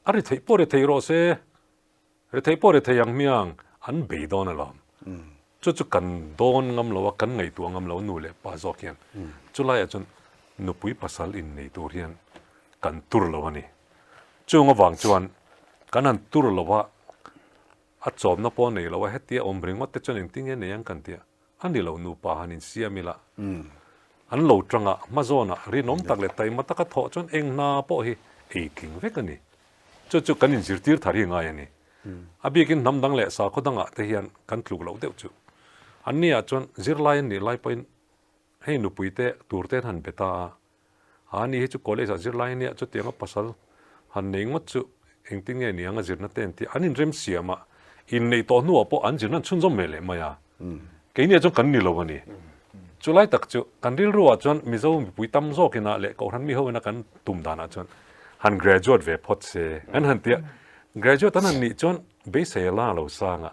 a ri theih pawh ri thei rawh se, ri theih pawh ri thei ang hmiang an bei dawn alawm. Chu chu kan dawn ngam lo a, kan ngaihtuah ngam lo nu leh pa zawk hian. Chulaiah chuan nupui pasal innei tur hian kan tur lo a ni. Chung avang chuan kan han tur lo a, A chawmna pawh a nei lo a, hetia awm ringawt te chuan engtin nge nei ang kan tia, a ni lo nupa han insiam ila, an lo tang a, hmazawnah rinawm tak leh taima taka thawh chuan eng hna pawh hi ei tling vek a ni. Chu chu kan inzirtir thar hi ngai a ni. A bikin hnam dang leh sakhaw dangah te hian kan tluk loh deuh chu. Anniah chuan zirlai an nih lai pawhin hei nupui te tur te an han be ta a, A ni hi chu college ah zirlai ania chutianga pasal han nei ngawt chu engtin nge niang a zirna te an ti a, an inrem siam a, inneih tawh hnuah pawh an zirna an chhunzawm ve leh mai a, keini ah chuan kan ni lo a ni. Chulai tak chu kan rilru ah chuan Mizo mipui tam zawk ina leh Kohhran mi ho ina kan tum danah chuan han graduate ve phawt se an han ti a, graduate an han nih chuan beisei a la lo sang a,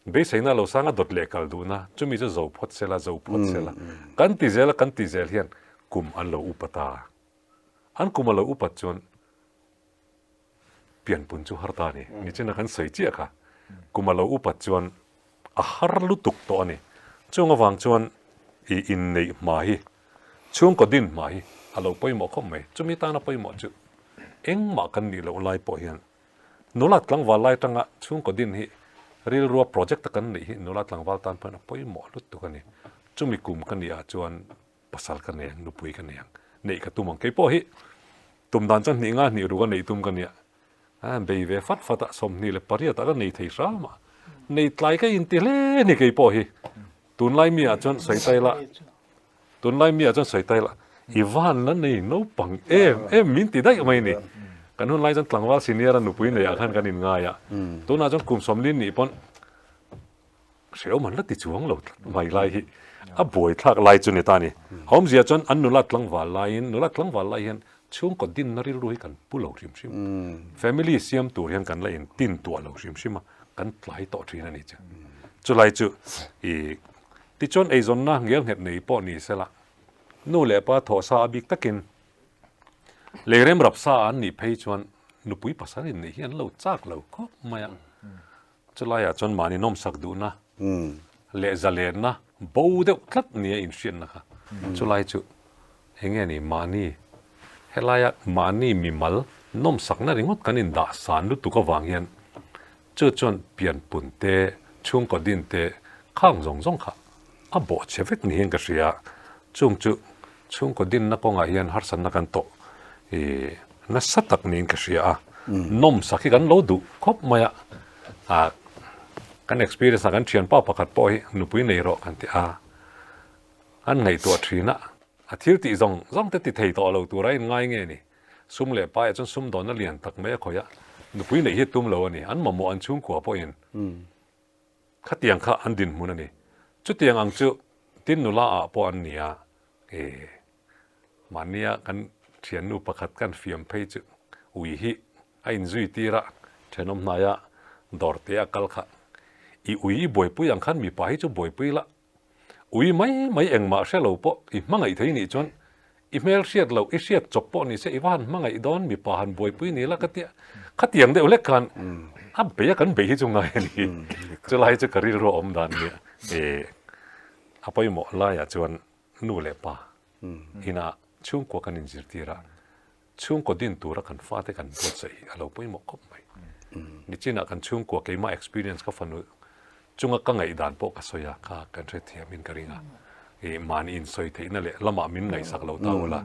Beiseina lo sanga dawt leh kal duhna chumi chu zo phawt sela, zo phawt sela. Kan ti zel a, kan ti zel hian kum an lo upa ta. An kum a lo upat chuan pianpun chu har ta a ni. Nichina kan sawi chiah kha. Kum a lo upat chuan a har lutuk tawh a ni. Chung avang chuan i inneih hma hi, chhungkaw din hma hi a lo pawimawh khawp mai. Chumi tana pawimawh chu engmah kan nih loh lai pawh hian Nula tlangval lai tanga chhungkaw din hi rilrua project a kan neih hi nula tlangval tan pawhin a pawimawh lutuk a ni. Chumi kum ka nih ah chuan pasal ka nei ang, nupui ka nei ang, neih ka tum ang. Kei pawh hi tum dan chuan hnih nga hnih ruk a neih tum ka nia. A bei ve fat fat a, 28 ah ka nei thei hram a. Nei tlai ka inti hle a ni kei pawh hi. Tunlai mi ah chuan sawi ta ila. Tunlai mi ah chuan sawi ta ila, i van la nei naupang em em min ti daih mai ni. Kan hun lai chuan tlangval senior a nupui nei ah khan kan in ngai a, tunah chuan kum 40 nih pawn hrehawm an la ti chuang lo tlat mai lai hi a buaithlak lai chu ni ta ni. A awmzia chuan an nula tlangval laiin nula tlangval lai hian chhungkaw dinna rilru hi kan pu lo hrim hrim. Family siam tur hian kan la in tin tuah lo hrim hrim a, kan tlai tawh thin a ni chu. Chulai chu i tichuan eizawnna ngelnghet nei pawh ni sela, nu leh pa thawh sa a bik takin leirem rap sa an nih phei chuan nupui pasal in neih hi an lo chak lo khawp mai a. Chulaiah chuan mahni nawmsak duhna leh zalenna bo deuh tlat nia inhriatna kha chulai chu eng nge ni mahni helaia mahni mimal nawmsakna ringawt kan indah san lutuk avang hian chu chuan pianpun te chhungkaw din te khang zawng zawng kha a bawh chhe vek ni hian ka hria chung chu chhungkaw dinna kawngah hian harsatna kan tawh ih nasa tak niin ka hria a nawmsak hi kan lo duh khawp mai a ah kan experience ah kan thianpa pakhat pawh hi nupui nei rawh kan ti a an ngaihtuah thin a a thil tih zawng zawng te ti thei tawh lo tur a inngai nge ni sum leh paiah chuan sum dawnna lian tak mai a khawih a nupui neih hi tum lo a ni an mamawh an chhungkua pawhin Khatiang kha an dinhmun a ni. Chutiang ang chu tin nula ah pawh an ni a, e, mahnia kan thiannu pakhat kan fiam phei chu ui hi a inzui tir a, thenawm hnaia dawr te a kal kha. I ui i buaipui ang khan mipa hi chu buaipui la, ui mai mai engmah hre lo pawh i hmangaih thei nih chuan I hmel hriat loh, i hriat chawp pawh ni se i va han hmangaih dawn, mipa han buaipui ni la ka tia. Khatiang deuh hlek khan a bei a kan bei hi chu ngai a ni. Chulai chu ka rilru a awm dan nia. E, a pawimawh laiah chuan nu leh pa ina chhungkua kan inzirtir a, chhungkaw din tura kan fate kan buatsaih hi a lo pawimawh khawp mai. Nichinah kan chhungkua keimah experience ka fanu Chunga ka ngaihdan pawh ka sawi a, kha kan hrethiamin ka ring a. Ih, mahni insawi theihna leh lamah min ngaihsak lo ta ula.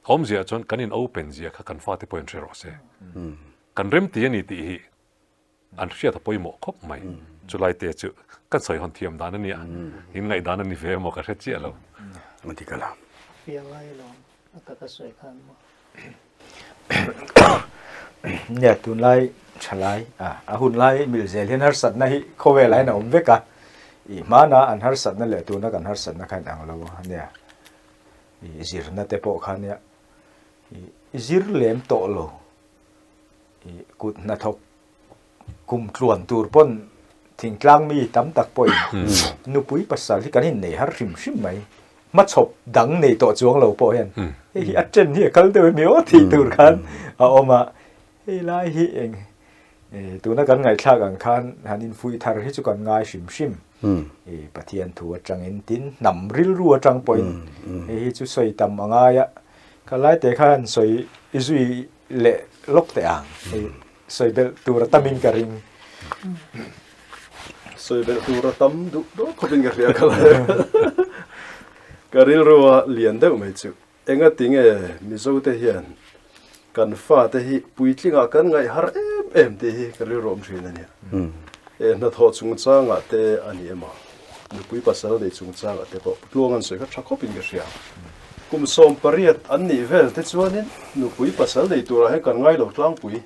Awmzia chuan kan in open zia kha kan fate pawhin hre rawh se. Kan remti a ni tih hi an hriat a pawimawh khawp mai. Chulai te chu kan sawi hawn thiam dan a nia, in ngaihdan a ni ve emaw ka hre chiah lo. A ti ka la. Fiah ngai alawm, a taka sawi khan maw. Nia tunlai thalai a hunlai mil zel hian harsatna hi khawvelah hian a awm vek a, ih hmana an harsatna leh tuna kan harsatna kha in ang lo a nia, ih zirna te pawh kha nia ih zir lem tawh lo ih kut hnathawk Kum tluan tur pawn thingtlang mi tam tak pawhin nupui pasal hi kan innei har hrim hrim mai. Hmachhawp dang nei tawh chuang lo pawh hian hei hi a chen hi a kal deuh emi aw tih tur khan a awm a. Hei lai hi eng tuna kan ngaihthlak ang khan han infuih thar hi chu kan ngai hrim hrim. Pathian thu atangin tin hnam rilru atang pawhin hei hi chu sawi tam a ngai a. Khalai te khan sawi zui leh lawk teh ang. Sawi belh tur a tamin ka ring. Sawi belh tur a tam duh dawn khawpin ka hria ka la. Ka rilru a lian deuh mai chu. Enga tinge Mizo te hian kan fate hi puitlingah kan ngaih har em em tih hi ka rilru awm thin a nia. E hnathawh chungchangah te a ni emaw, nupui pasal nei chungchangah te pawh Tluang an sawi kha tha khawpin ka hria. Kum 18 an nih vel te chuanin nupui pasal nei turah hian kan ngai lo tlangpui.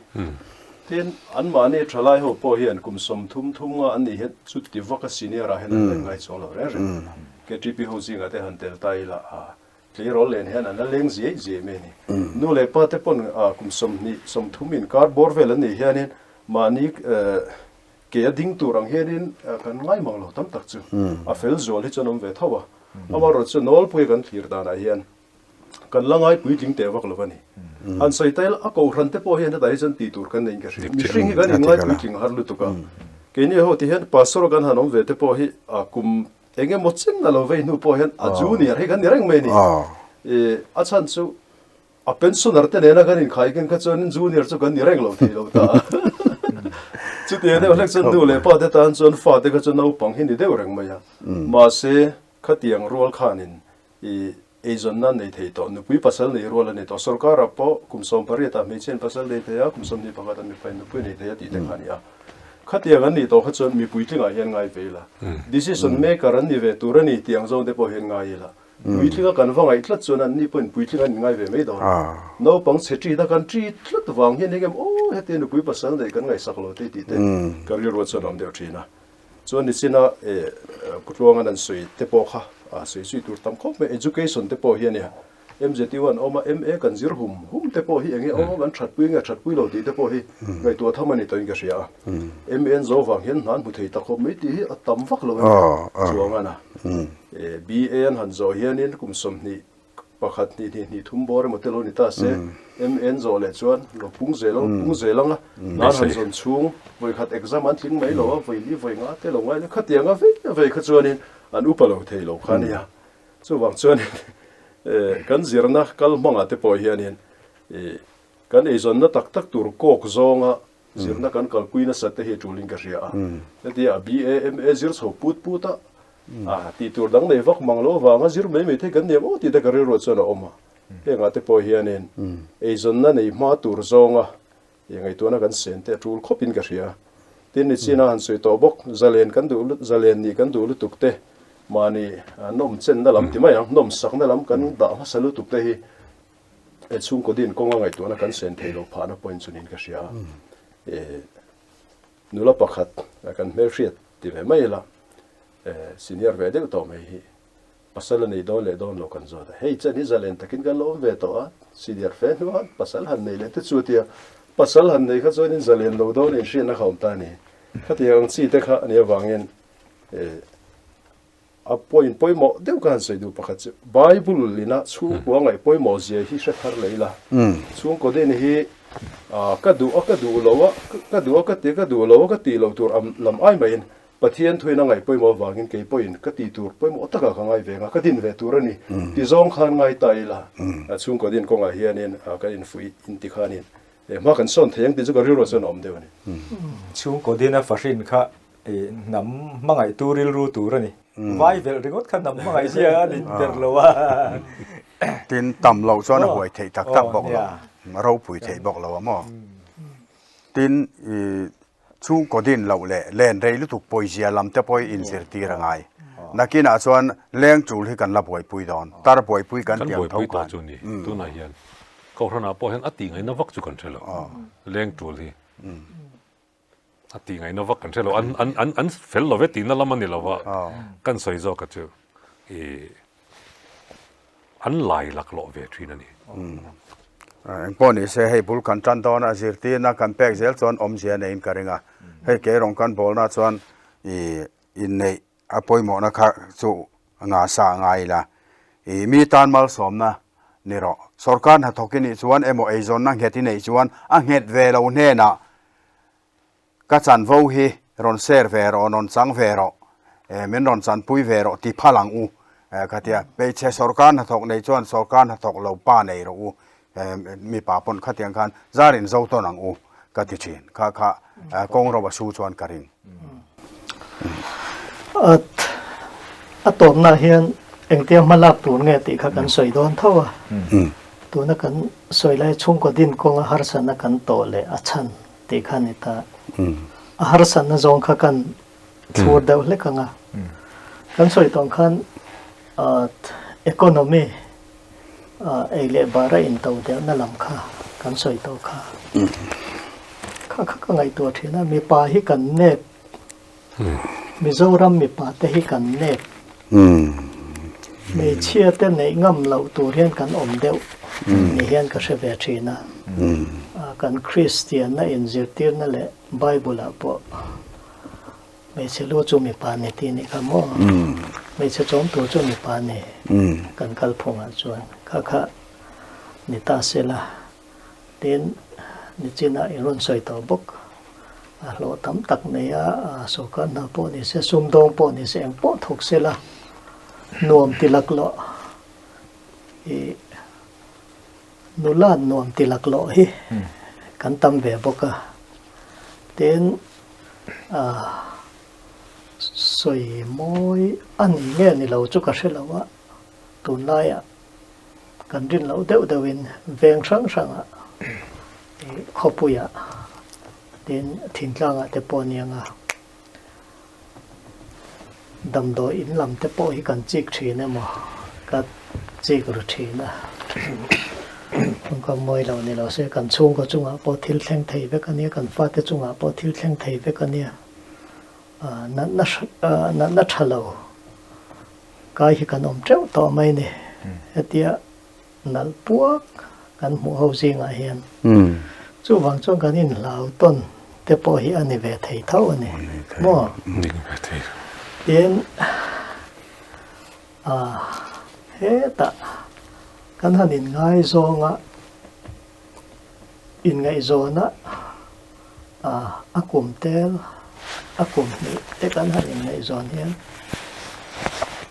Tin, anmahni thalai ho pawh hian kum 30 thum nga an nih hian chuti vaka senior ah hian an la ngai chuang lo reng reng. KTP ho zingah te han tel ta ila a tleirawl len hian an la leng ziai ziai mai a ni. Nu leh pa te pawn kum 20 30 inkar bawr vel an nih hianin mahni Ke a ding tur ang hianin kan ngai mang lo tam tak chu a fel zual hi chuan awm ve tho a. Amaherawhchu chu nawlpuia kan thlir danah hian kan la ngai puitling teh vak lo a ni. Han sawi ta ila a kohhran te pawh hian hetah hi chuan tih tur kan neiin ka hria. Mihring hi kan inngai puitling har lutuk a. Keini ho ti hian pastor kan han awm ve te pawh hi kum eng emaw chen a lo vei hnu pawh hian a junior hi kan ni reng mai a ni. A chhan chu A pensioner te nena kan inkhai khin kha chuan junior chu kan ni reng lo thei lo ta a. Chutiang deuh hlek chuan nu leh pa te tan chuan fa te kha chu naupang hi ni deuh reng mai a. Mahse, khatiang rual khanin i eizawnna nei thei tawh, nupui pasal nei rual a ni tawh. Sorkarah pawh kum 18 ah hmeichhiain pasal nei thei a, kum 21 ah mipain nupui nei thei a tih te kha a ni a. Khatiang an nih tawh kha chuan mipui tlingah hian ngai ve ila. Decision maker an ni ve tur a ni tih ang zawng te pawh hian ngai ila. Puitlinga kan va ngaih tlat chuan anni pawhin puitling an inngai ve mai dawn. Naupang chhe ṭi ta kan ṭi tlat vang hian engem aw heti nupui pasal neih kan ngaihsak lo te tih te ka rilru chuan a awm deuh ṭhin a. Chuan nichina Pu Tluanga'n an sawi te pawh kha sawi zui tur tam khawp mai. Education te pawh hi a nia. MZU an awm a, MA kan zir hum hum te pawh hi enge aw kan thatpui nge thatpui lo tih te pawh hi ngaihtuah tham a ni tawhin ka hria a. MA an zo vang hian hna an hmu thei tak khawp mai tih hi a tam vak lo a ni chuang a. BA an han zawh hianin kum 20 pakhat hnih hnih hnih thum bawr emaw te lo ni ta se, MA an zawh leh chuan lo pung zel ang pung zel ang a, hna an han zawn chhung vawikhat exam an tling mai lo a, vawi li vawi nga te lo ngai le khatiang a vei a vei kha chuanin an upa lo thei lo kha a nia. Chuvang chuanin kan zirna kal hmangah te pawh hianin kan eizawnna tak tak tur kawk zawnga zirna kan kalpui nasat te hi tulin ka hria a. Hetia BA, MA zir chho put put a, tih tur dang nei vak mang lo avanga zir mai mai thei kan ni ang aw tih te ka rilruah chuan a awm a. Hengah te pawh hianin eizawnna nei hma tur zawnga Ih ngaihtuahna kan sen te a tul khawpin ka hria. Tin ni chin a han sawi tawh bawk, zalen kan duh zalen nih kan duh lutuk te, mahni nawm chenna lam ti mai ang, nawm sakna lam kan dah hmasa lutuk te hi he chhungkaw din kawnga ngaihtuahna kan sen thei lo phahna point chu niin ka hria a. Ih nula pakhat kan hmelhriat ti ve mai ila, senior ve deuh tawh mai hi Pasal a nei dawn leh dawn lo kan zawt a, hei chen hi zalen takin kan lo awm ve tawh a, senior fe hnuah pasal han nei leh te chu tia pasal han nei kha chuanin zalen lo dawn inhriatna kha awm ta a ni. Khatiang ang chi te kha a nih avangin a point pawimawh deuh ka han sawi duh pakhat chu Bible ina chhungkua ngaih pawimawh zia hi hre thar leh ila, chhungkaw din hi ka duh a ka duh lo a, ka duh a ka ti a ka duh lo a ka tih loh tur lam ai maiin Pathian thuin a ngaih pawimawh avangin kei pawhin ka tih tur pawimawh takah ka ngai ve ang a, ka din ve tur a ni. Ti zawng khan ngai ta ila, chhungkaw din kawngah hianin kan infuih inti khanin hma kan sawn thei ang tih chu ka rilruah chuan a awm deuh a ni. Chhungkaw din a fahrin kha hnam hmangaihtu rilru tur a ni. Vai velh ringawt kha hnam hmangaih zia a ni ber lo a. Tin, tam loh chuan a huai theih tak tak bawk lo, a ropui theih bawk lo a maw? Tin, Chhungkaw din loh leh len rei lutuk pawizia lam te pawh inzirtir a ngai. Nakinah chuan leng chul hi kan la buaipui dawn, tar buaipui kan Kan tiang tho buaipui tawh khan. chu ni. Tunah hian Kohhranah pawh hian a tih ngaihna vak chu kan hre lo. Leng chul hi a tih ngaihna vak kan hre lo. An an an an fel lo ve tihna lam a ni lo va, kan sawi zawk a chu ih an lai laklawh ve thin a ni. Engpawh ni se hei bul kan tan dawn a, zirtirna kan pek zel chuan awmzia neiin ka ring a. Hei kei rawng kan bawlna chuan ih inneih a pawimawhna kha chu nga sa a ngai ila. Ih mi tan malsawmna ni rawh. Sorkar hnathawk i nih chuan emaw eizawnna nghet i neih chuan a nghet ve lo hnenah Ka chanvo hi rawn share ve rawh, rawn chang ve rawh, min rawn chanpui ve rawh ti phal ang u. Khatia hmeichhe sorkar hnathawk nei chuan sorkar hnathawk lo pa nei rawh u, mipa pawn khatiang khan zar in zo tawn ang u ka ti thin. Kha kha kawng ro a su chuan ka ring. A tawpnaah hian engtia hma lak tur nge tih kha kan sawi dawn tho a. Tuna kan sawi lai chhungkaw din kawnga harsatna kan tawh leh a chhan tih kha a ni ta. A harsatna zawng kha kan thlur deuh hlek ang a. Kan sawi tawng khan economy ei leh bara into deuhna lam kha kan sawi tawh kha. Kha kha ka ngaihtuah thin a, mipa hi kan nep, Mizoram mipa te hi kan nep. Hmeichhia te neih ngam loh tur hian kan awm deuh ni hian ka hre ve thin a. Kan Kristianna inzirtirna leh Bible-ah pawh hmeichhe lu chu mipa ni tih nih kha maw? Hmeichhe chawm tur chu mipa ni kan kalphungah chuan kha kha ni ta se la. Tin, nichinah i rawn sawi tawh bawk. A hlawh tam tak nei a, sorkar hna pawh ni se, sumdawng pawh ni se, eng pawh thawk se la, nuam ti laklawh i nula nuam ti laklawh hi kan tam ve bawk a. Tin, sawi mawi a ni nge ni lo chu ka hre lo a, tunlaiah Kan rin loh deuh deuhin veng hrang hrangah ih khawpuiah tin thingtlangah te pawh aniang a, damdawi in lam te pawh hi kan chik thin emaw ka chik ru thin a, tawngkam mawi lo ni lo se kan chhungkaw chungah pawh thil thleng thei vek ania, kan fate chungah pawh thil thleng thei vek ania, natna natna tha lo. Kai hi kan awm teuh tawh mai ni. Hetia nalh puak kan hmuh ho zingah hian chuvang chuan kan inhlau tawn te pawh hi a ni ve thei tho a ni maw? Tin, hetah kan han inngaizawng a, inngaihzawn a, a kum tel, a kum hnih te kan han inngaihzawn hian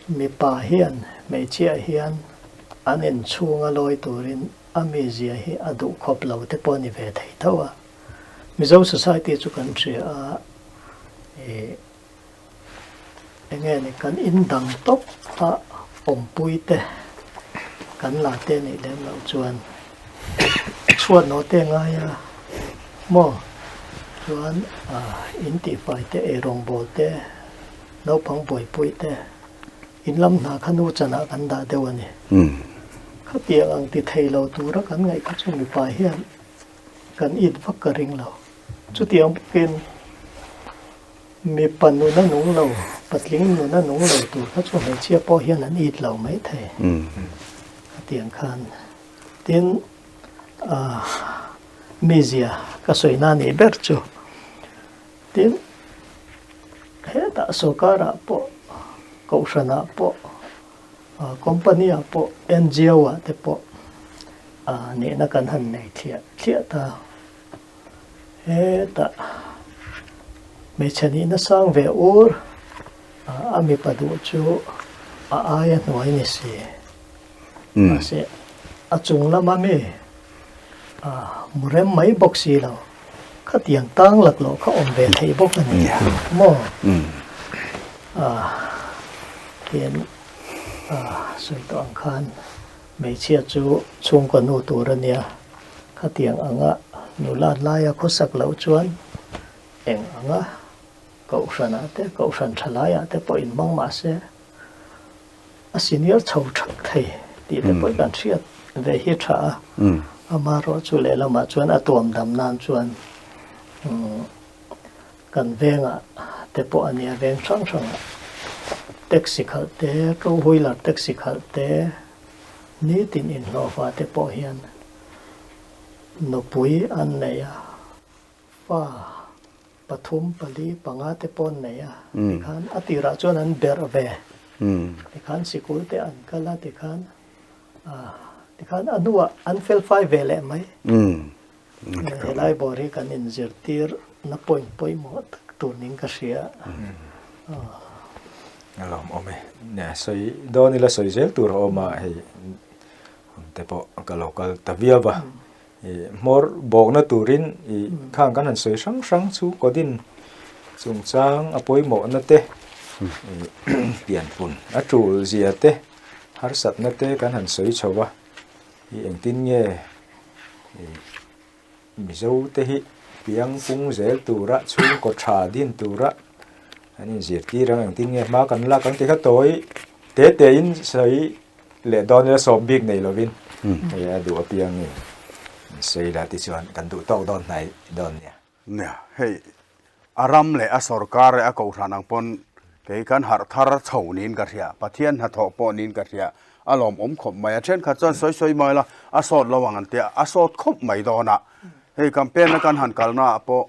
mipa hian hmeichhia hian an inchhunga lawi turin a mizia hi a duh khawp lo te pawh a ni ve thei tho a. Mizo society chu kan hria a, ih enge ni kan indang tawp a awmpui te kan la te nih lem loh chuan chhuat nawh te ngai a maw chuan ah in tihfai te eirawngbawl te naupang buaipui te in lam hna kha nu chanah kan dah deuh a ni. Khatiang ang ti thei lo tura kan ngaih kha chu mipa hian kan it vak ka ring lo. Chutiang bawkin mipa nuna nung lo, patling nuna nung lo tur kha chu hmeichhia pawh hian an it lo mai thei. Khatiang khan tin mizia ka sawi na nih ber chu tin hetah sorkarah pawh kohhranah pawh Company ah pawh NGO ah te pawh nihna kan han nei thliah thliah ta. Hetah hmeichhe nihna sang ve ur a mipa duh chu a aia hnuai ni si. Mahse a chung lama mi mu rem mai bawk si lo. Khatiang tang laklawh kha awm ve theih bawk a ni maw? Tian sawi tawh ang khan hmeichhia chu chhungkaw nu tur a nia, khatiang anga nula laia khawsak loh chuan eng anga kohhranah te kohhran tha laiah te pawh inhmang mah se a senior chho thak thei tih te pawh kan hriat ve hi tha a, amaherawh chu lehlamah chuan a tuam dam nan chuan Kan vengah te pawh a nia, veng hrang hrangah taxi khalh te, two wheeler taxi khalh te, nitin inhlawhfa te pawh hian nupui an nei a, fa pathum, pali, panga te pawh an nei a, tikhan a tirah chuan an berh ve, tikhan sikul te an kal a, tikhan tikhan a hnuah an felfai ve leh mai. Helai bawr hi kan inzirtir na point pawimawh tak tur ning ka hria. A lawmawm e. Sawi dawn ila sawi zel tur a awm a, hei hun te pawh ka lo kal ta viau va. Hmawr bawkna turin khang kan han sawi hrang hrang chu Kodin chungchang a pawimawhna te, pianpun a tul zia te, harsatna te kan han sawi chho va. Hi engtin nge Mizo te hi piang pung zel tura chhungkaw tha din tura an inzirtir ang engtin nge hma kan lak ang tih kha tawi te te in sawi leh dawn ila sawm bik nei lovin hei a duh apiang in sawi la tichuan kan duh tawk dawn hnai dawn nia. Nia, hei a ram leh a sorkar leh a kohhran ang pawn kei kan harh thar chho niin ka hria, Pathian hnathawh pawh niin ka hria, a lawmawm khawp mai. A thenkhat chuan sawi sawi mai la, a sawt lo ang an tia, a sawt khawp mai dawn a. Hei campaign a kan han kalna ah pawh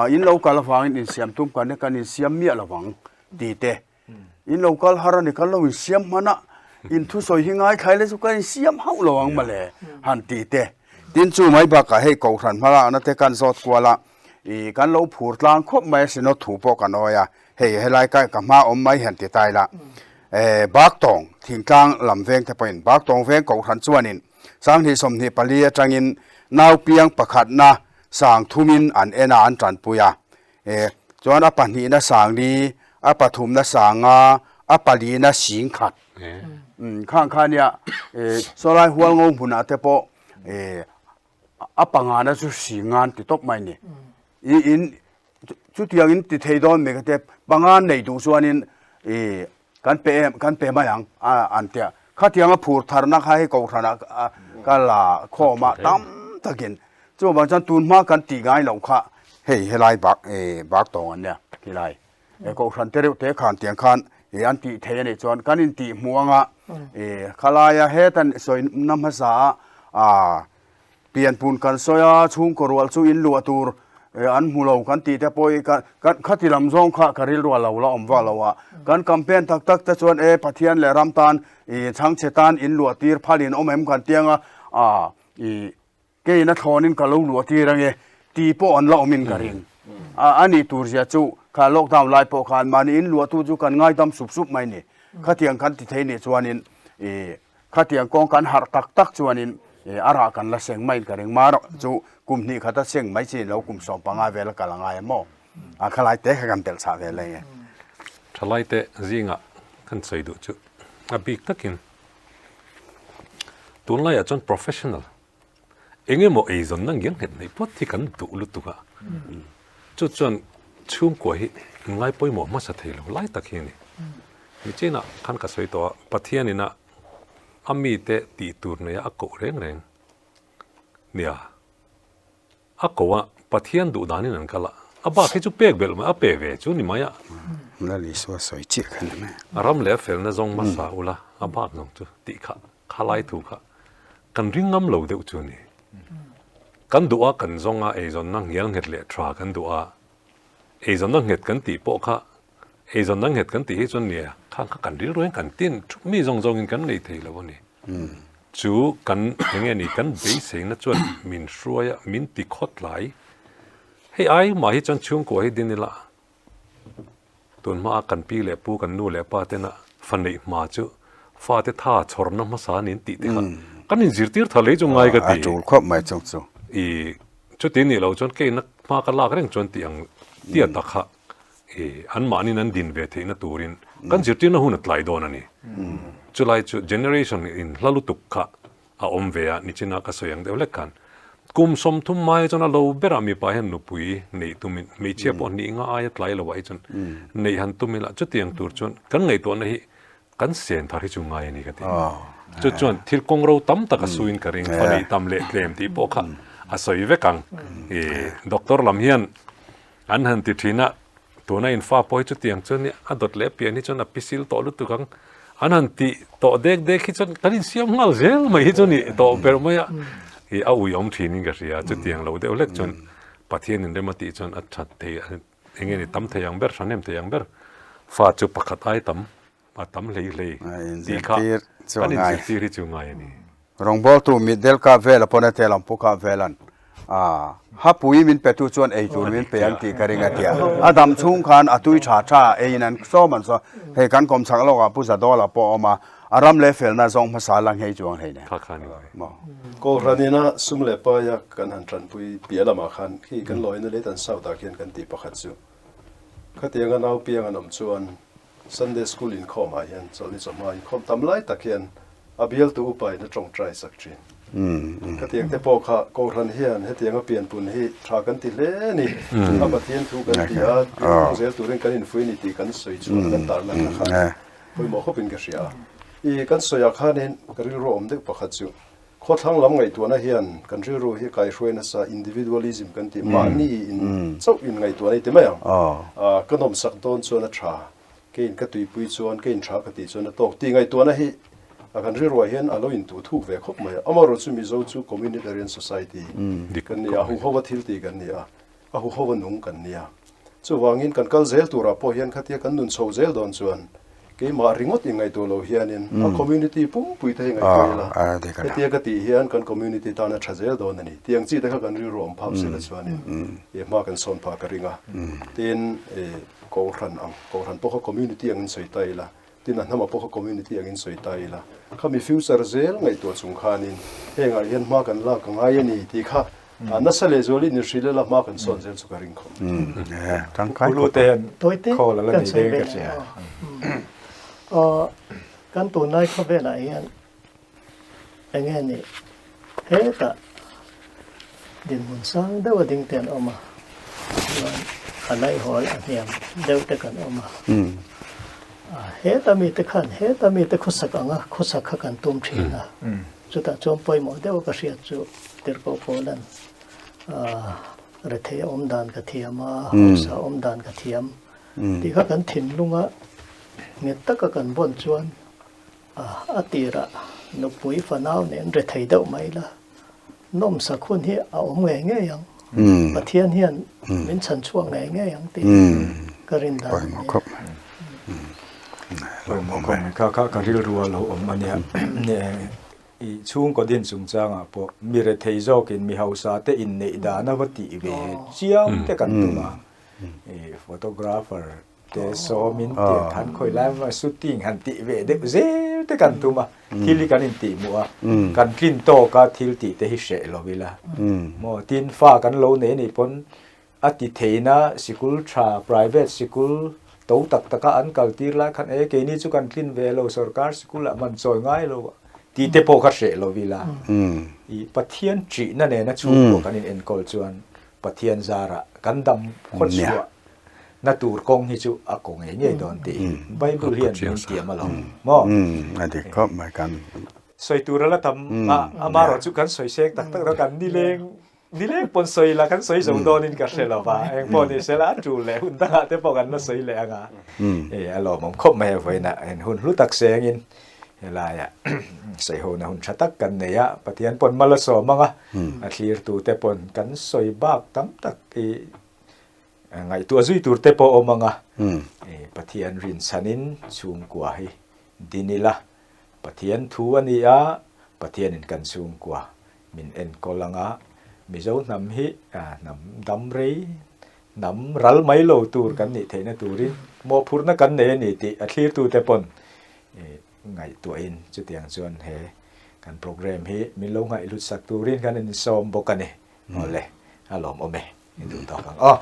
in lo kal avangin insiam tum kan kan insiam miah lo vang ti te, in lo kal har a ni, kan lo insiam hman a, in thusawi hi ngaithlai le chu kan insiam hauh lo ang mawle han ti te. Tin chu mai bakah hei Kohhran hmalakna te kan zawt kual a, ih kan lo phur tlang khawp mai a sinawt thu pawh kan awi a, hei helai ka ka hma awm mai hian ti ta ila, eh Baktawng thingtlang lam veng te pawhin Baktawng veng Kohhran chuanin Sanghnih 24 atangin nau piang pakhatna sang thumin an en a an tanpui a, E, chuan a pahnihna sangli, a pathumna sanga, a palina sing khat. Um, khang kha nia, e, sawlai hual ngo hmunah te pawh, e, a pangana chu singan ti tawp mai ni. I in, chutiang in ti thei dawn mai ka te, pangan nei duh chuanin, e, kan pe em, kan pe mai ang, a, an tia. Khatianga phur tharna kha hei kohhranah ka la khawm a, tam takin. Chuvang chuan tun hma kan tih ngai loh kha hei helai bak eh bak tawng an nia khilai. Kohhran te reuh te khan tiang khan eh an tih theih a nih chuan kan intih hmuh anga. I khalaia hetan sawi na hmasa a pianpun kan sawi a, chhungkaw rual chu in luah tur an hmu lo kan tih te pawh hi kan khati lam zawng kha ka rilru a lo la awm vak lo a. Kan campaign tak tak te chuan e Pathian leh ram tan i chhangchhe tan in luah tir phal in awm em kan tiang a, i Keiin a thlawnin ka lo luah tir ange tih pawh an la awmin ka ring. A nih tur zia chu kha lockdown lai pawh khan mahni in luahtu chu kan ngaidam sup sup mai ni. Khatiang kan ti thei nih chuanin ih khatiang kawng kan harh tak tak chuanin ih a rah kan la seng maiin ka ring. Marawh chu kum hnih khat a seng mai chi lo kum 15 vel a kal a ngai a maw? A khalai te kha kan telh chah ve leng e. Thalai te zingah kan sawi duh chu a bik takin Tunlaiah chuan professional eng emaw eizawnna ngial nghet neih phawt hi kan duh lutuk a, chu chuan chhungkua hi ngai pawimawh hmasa thei lo lai tak hi a ni. Nichinah khan ka sawi tawh a, Pathianin a a mite tih tur neia a koh reng reng nia. A ko a, Pathian duh danin an kal a, a bak hi chu pek belh mai, a pe ve chu ni mai a. Lal Isua sawi chiah kha ni mai. A ram leh a felna zawng hmasa ula, a bak zawng chu tih kha, kha lai thu kha kan ring ngam lo deuh chu a ni. Kan duh a, kan zawng a, eizawnna ngial nghet leh tha kan duh a, eizawnna nghet kan tih pawh kha, eizawnna nghet kan tih hi chuan nia, khang kha kan rilru hian kan tin thup mi zawng zawngin kan nei thei lo a ni. Chu kan eng nge ni kan beiseina chuan min hruai a, min ti khawt lai. Hei ai mah hi chuan chhungkua hi din ila tun hmaa kan pi leh pu kan nu leh pa tena fa neih hma chu fate tha chhawrna hmasa nin tih te kha kan inzirtir tha lei chu ngai ka ti. A tul khawp mai chung chu. I chuti nih loh chuan keina hma ka lak reng chuan tih ang tia tak kha I anmahniin an din ve theihna turin kan zirtirna hun a tlai dawn a ni. Chulai chu generation in hla lutuk kha a awm ve a, nichina ka sawi ang deuh hlek khan kum 30 mai chuan a lo berah mipa hian nupui neih tumin hmeichhia pawh hnih nga aia tlai lo ah hi chuan neih han tum ila chutiang tur chuan kan ngaihtuahna hi kan sen thar hi chu ngai a ni ka ti. Chu chuan thil kawng ro tam tak a suin ka ring, fa neih tam leh tlem tih pawh kha a sawi vek ang. I doctor lam hian An han ti thin a, tuna in fa pawh hi chutiang chuan a dawt leh pian hi chuan a pisil tawh lutuk ang. An han ti tawh dek dek hi chuan kan insiam nghal zel mai hi chu ni tawh ber mai a, ih a uiawm thin in ka hria, chutiang lo deuh hlek chuan Pathian in rem a tih chuan a that thei eng nge ni tam thei ang ber, hranem thei ang ber fa chu pakhat ai tam. A tam hlei hlei tih kha kan inzirtir hi chu ngai a ni. Rawngbawltu mitdel kap vela pawn a tel ang pu kap velan hapui min petu chuan ei tur min pe ang tih ka ring a tia. A dam chhung khan a tui tha tha eiin an sawm an sawm. Hei kan kawm chhak lawkah Pu Zadawla pawh a awm a, a ram leh felna zawng hmasa lang hei chuang hlei nen. Kha kha ni mai. Maw. Kohhran ina sum leh paia kan han tanpui piah lamah khan khi kan lawina leh tan south ah khian kan tih pakhat chu khatianga nau piang an awm chuan Sunday School inkhawm ah hian chawlhni chawhma inkhawm tam lai tak hian a bialtu upa in a tawngtai sak thin. Khatiang te pawh kha Kohhran hian hetiang a pianpun hi tha kan ti hle a ni. A Pathian thu kan ti a, pianphung zel turin kan infui a ni tih kan sawi chhuah kan tarlan na khan pawimawh khawpin ka hria a. I kan sawiah khanin ka rilru awm deuh pakhat chu Khawthlang lam ngaihtuahna hian kan rilru hi kaihruai nasa, individualism kan tih, mahni in chauh in ngaihtuahna i ti mai ang. Ka nawmsak dawn chuan a tha, keiin ka tuipui chuan, keiin tha ka tih chuan a tawk tih ngaihtuahna hi kan rilruah hian a lo intuh thuk ve khawp mai a. Amaherawhchu chu Mizo chu communitarian society kan ni a, huhova thil ti kan ni a, a huhova nung kan ni a. Chuvangin kan kal zel turah pawh hian khatia kan nun chho zel dawn chuan keimah ringawt inngaihtuah lo hianin a community pumpui te hi ngaihtuah ila, hetia ka tih hian kan community tan a tha zel dawn a ni. Tiang chi te kha kan rilru awm phak sela chuanin hma kan sawn phah ka ring a. Tin, Kohhran ang, Kohhran pawh kha community angin sawi ta ila, tin a hnamah pawh kha community angin sawi ta ila, khami future zel ngaihtuah chung khanin hengah hian hma kan lak a ngai a ni tih kha nasa leh zualin inhrilh ila hma kan sawn zel chu ka ring khawp. Tangkai Ulu te hian Tawite khawl a la kan nei sawi deng ve ka hria. Aw kan tunlai khawvelah hian enge ni hetah dinhmun sang deuh a ding te an awm a, chuan a laihawl a hniam deuh te kan awm a. Heta mite khan heta mite khawsak anga khawsak kha kan tum thin a, chutah chuan pawimawh deuh ka hriat chu tirhkoh Paulan rethei a awm dan ka thiam a, hausa a awm dan ka thiam tih kha kan thinlunga nghet taka kan vawn chuan. A tirah nupui fanau nen rethei deuh mai la, nawmsak hun hi a awm ngei ngei ang. Pathian hian min chhan chhuak ngei ngei ang tih ka rin dan a ni. Pawimawh khawp mai. Kha kha ka rilru a lo awm a nia. I chhungkaw din chungchangah pawh mi rethei zawkin mi hausa te inneih dan a va tih ve chiam te kan tum a. Photographer te sawmin tiang khan khawi lai maw shooting han tih ve deuh zel te kan tum a, thil hi kan intih hmuh a, kan tlin tawk a thil tih te hi hreh lo ila maw tin fa kan lo nei anih pawn a ti theihna sikul tha private sikul to tak tak a an kal tir lai khan e keini chu kan tlin ve lo sorkar sikul ah man chawi ngai lo a tih te pawh kha hreh lo ila i Pathian ṭihna nena chhungkua kan in enkawl chuan Pathian zarah kan dam khawchhuah na tur kawng hi chu a kaw ngei ngei dawn tih hi Bible hian min tiam alawm maw? A dik khawp mai kan. Sawi tur a la tam a, amaherawh chu kan sawi seng tak tak lo, kan nileng nileng pawn sawi la kan sawi zo dawnin ka hre lo va, eng pawh ni sela a tul leh hun dangah te pawh kan la sawi leh ang a, e a lawmawm khawp mai a vawiinah en hun hlu tak sengin helaiah sawiho na hun tha tak kan nei a, Pathian pawn mal a sawm ang a, a thlirtute pawn kan sawi bak tam tak i Ngaihtuah zui tur te pawh awm ang a, Pathian rinchhanin chhungkua hi din ila, Pathian thu a ni a, Pathianin kan chhungkua min enkawl ang a, Mizo hnam hi hnam dam rei, hnam ral mai lo tur kan nih theihna turin mawhphurhna kan nei a ni tih a thlirtute pawn ngaihtuahin chutiang chuan he kan programme hi min lo ngaihhlut sak turin kan insawm bawk a ni. Awle, a lawmawm e. I duh tawk ang aw.